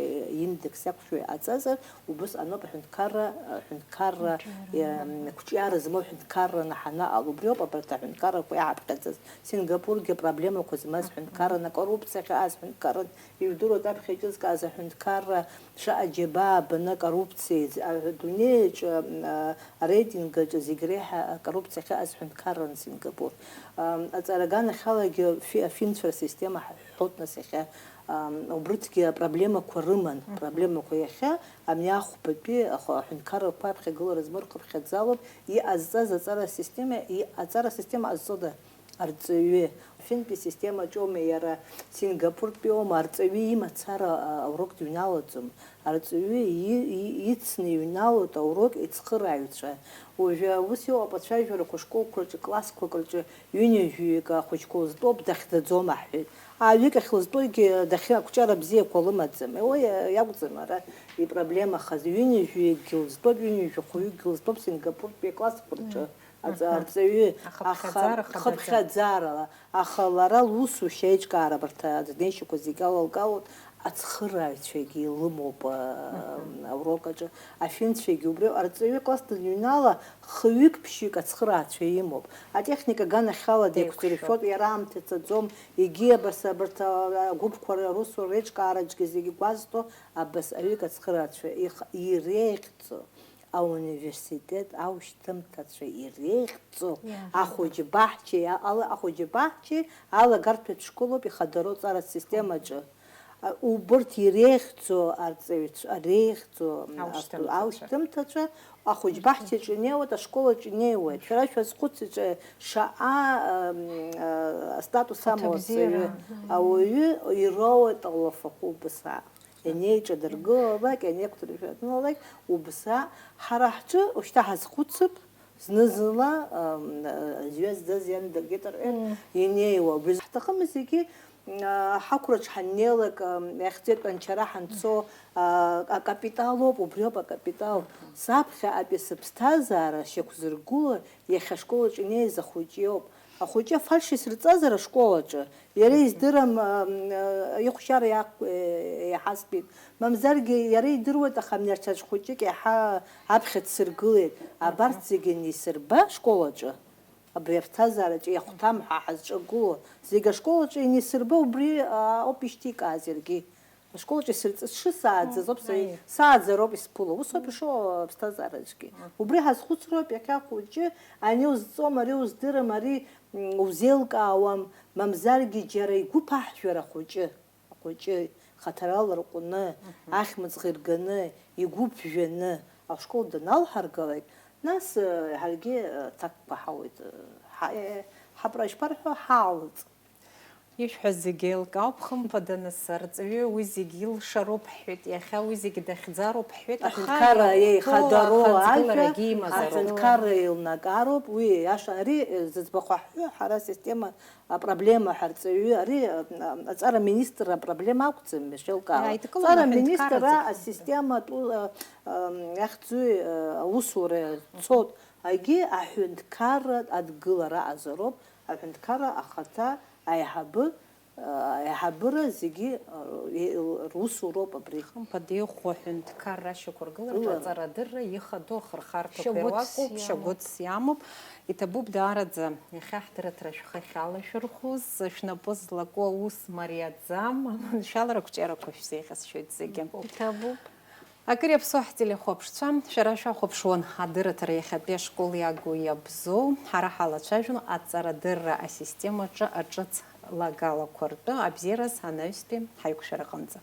индекс иақәшәо иҟаҵазар, убыс аноуп аҳәынҭқарра, аҳәынҭқарра, Аҿиара. Иа-, м, қәҿиара змоу аҳәынҭқарраны ҳанаҟало. Убриоуп абарҭ аҳәынҭқаррақәа иаҳаԥхьаӡаз. Сингапургьы апроблемақәа змаз ҳәынҭқарран, акоррупциа ахьыҟаз ҳәынҭқарран, ижәдыруеит аԥхьа иҿызкааз аҳәынҭқарра шаҟа џьабаа баны акоррупциа, а, дунеиаҿы, а, арейтинг аҿы зегь реиҳа акоррупциа ахьыҟаз ҳәынҭқарран Сингапур. Ам, аҵара аганахьалагьы фи-, афинцәа рсистема ҳҳәоит нас иахьа, ам, убрыгьы апроблемақәа рыман, проблемақәа иахьа, абни ахәбатәи ахә-, аҳәынҭқаррақәа аԥхьагылара змоу рхыԥхьаӡалоуп, иҟазҵаз аҵара асистема, и-, аҵара асистема ҟазҵода? Арҵаҩы. Афинтәи асистемаҿоума иара, Сингапуртәиоума, арҵаҩы имацара, а, аурок дыҩналаӡом. Арҵаҩы и-, и-, ицны иҩналоит аурок ицхырааҩцәа. Уажәы ус иҟоуп ацәажәарақәа школқәа рҿы, классқәак рҿы ҩынҩажәаҩык ахәыҷқәа лызтәоуп, дахьӡаӡом аҳәеит. Ааҩык ахьлызтәогьы дахьы ақәҿиара бзиақәа лымаӡам. Уи иакәӡам ара ипроблемахаз. Ҩынҩажәаҩыкгьы лызтәоуп, ҩынҩажәи хәҩыкгьы лызтәоуп Сингапуртәи аклассқәа рҿы. Аҵа-, Мгм. Арҵаҩы Ахыԥхьаӡара аха-, хадацәа. Хыԥхьаӡарала, аха лара лусушьа аиҿкаара абарҭ адунеишьақәа зегьы алалгалоит, ацхырааҩцәагьы илымоуп, а, Мгм. аурок аҿы, афинцәагьы убри, арҵаҩы класс даныҩнала, хҩык-ԥшьҩык ацхыраацәа имоуп. Атехника аганахьала деиқәзыршәоит, Деиқәшәоит. Иара аамҭа цаӡом, егьи абас абарҭ, а, агәыԥқәа русура реиҿкаараҿгьы зегьы гәазҭо, абас аҩык ацхыраацәа их-, иреиӷьӡоу. Ауниверситет аушьҭымҭацәа иреиӷьҵо, Иаҳҳәап. Ахәыҷы-баҳчеи, а-, ала-, ахәыҷы-баҳчеи алагарҭәатә школоуп ихадароу аҵаратә системаҿы. А, убырҭ иреиӷьҵо арҵаҩцәа, иреиӷьҵо, м, Аушьҭымҭацәа. Асту-, аушьҭымҭацәа ахәыҷ-баҳчаҿы инеиуеит, ашколаҿы инеиуеит. Шәара шәазхәыцит, ш-, шаҟа, м, а, астатус амоу Хәҭабзиара. Арҵаҩы. Ауаҩы ироуеит алафахәы убас. Ианеиҿадыргылалак, ианеиқәдыршәатәналак, убза, ҳара ҳҿы ушьҭа ҳазхәыцып, зны-зынла, ам, а, звезда ианадыргеит рҳәеит, Мм. Инеиуа. Убри ҳҭахым зегьы, а, ҳақәраҿ ҳаннеилак, ам, иахьӡеитәу анчара ҳанцо, а, акапиталоуп, убриоуп акапитал. Саԥхьаҟатәи сыԥсҭазаара шьақәзыргыло иахьа ашкол аҿы инеиз ахәыҷ иоуп. Ахәыҷы афальшь исырҵазар ашкол аҿы, иара издырам, а, м, а, ихәшьара иақә-, е, иаҳазтәит. Мамзаргьы иара идыруеит, аха абни арҭ аҿ хәыҷык иаҳа аԥхьа дсыргылеит. Абарҭ зегьы анисырба ашкол аҿы, абри аԥсҭазаараҿы иахәҭам ҳәа ҳазҿагыло, зегь ашкол аҿы инисырба, убри, а, ауп ишьҭикааз иаргьы. Ашкол аҿы исырҵ-, сшысааӡаз ауп са-, Аи. Сааӡароуп исԥыло. Ус ауп ишыҟоу аԥсҭазаараҿгьы. Мгм. Убри ҳазхәыцроуп, иахьа ахәыҷы ани узҵом, ари уздырам, ари, м, узеилкаауам, мамзаргьы џьара игәы ԥаҳжәар ахәыҷы, ахәыҷы хаҭарала рҟәны, Мгм. Ахьмыӡӷ ирганы, игәы ԥжәаны ашкол даналҳаргалак, нас, э, ҳаргьы, э, аҭакқәа ҳауеит, э, ҳа-, э, ҳапра ишԥарҳәо, ҳаалыҵ. Ишәҳәаз зегьы еилкаауп, хымԥада, нас, арҵаҩы уи зегьы илшароуп ҳҳәеит, иахьа уи зегьы дахьӡароуп ҳҳәеит, аха Аҳәынҭқарра иахьа еихадароу аха аӡгыларагьы ажәа имазароуп. Аҳәынҭқарра еилнакаароуп, уи иаша, ари, э, зыӡбахә аҳәҳәо ҳара асистема апроблема ҳарҵаҩы, ари, э, аҵара министрра апроблема акәӡам, Мишел Каала. Аидкыланы Аҵара аҳәынҭқарра министрра зегьы. Асистема атәы, э, э, иахьӡуи, э, аусура цот, агьи аҳәынҭқарра адгылара азароуп, аҳәынҭқарра ахаҭа аиҳабы, аиҳабыра зегьы, русуроуп абри. Хымԥада, иӷәӷәа аҳәынҭқарра ашьақәыргылараҿы Ыы. Аҵарадырра ихадоу ахырхарҭақәа Шьагәыҭс ируакуп, иамоуп. Шьагәыҭс иамоуп. Иҭабуп даараӡа иахьа ҳдырраҭара шәхы ахьалашәырхәыз, шәнапы злаку аус мариаӡам, аманшәалара ақәҿиарақәа шәзеиӷьасшьоит зегьы. Иҭабуп. Акыр иаԥсоу ҳтелехәаԥшцәа, шәара шәахәаԥшуан адырраҭара иахьатәи ашкол иагу иабзоу. Ҳара ҳалацәажәон аҵарадырра асистемаҿы аҿыц лагалақәа ртәы. Абзиараз анаҩстәи ҳаиқәшәараҟынӡа.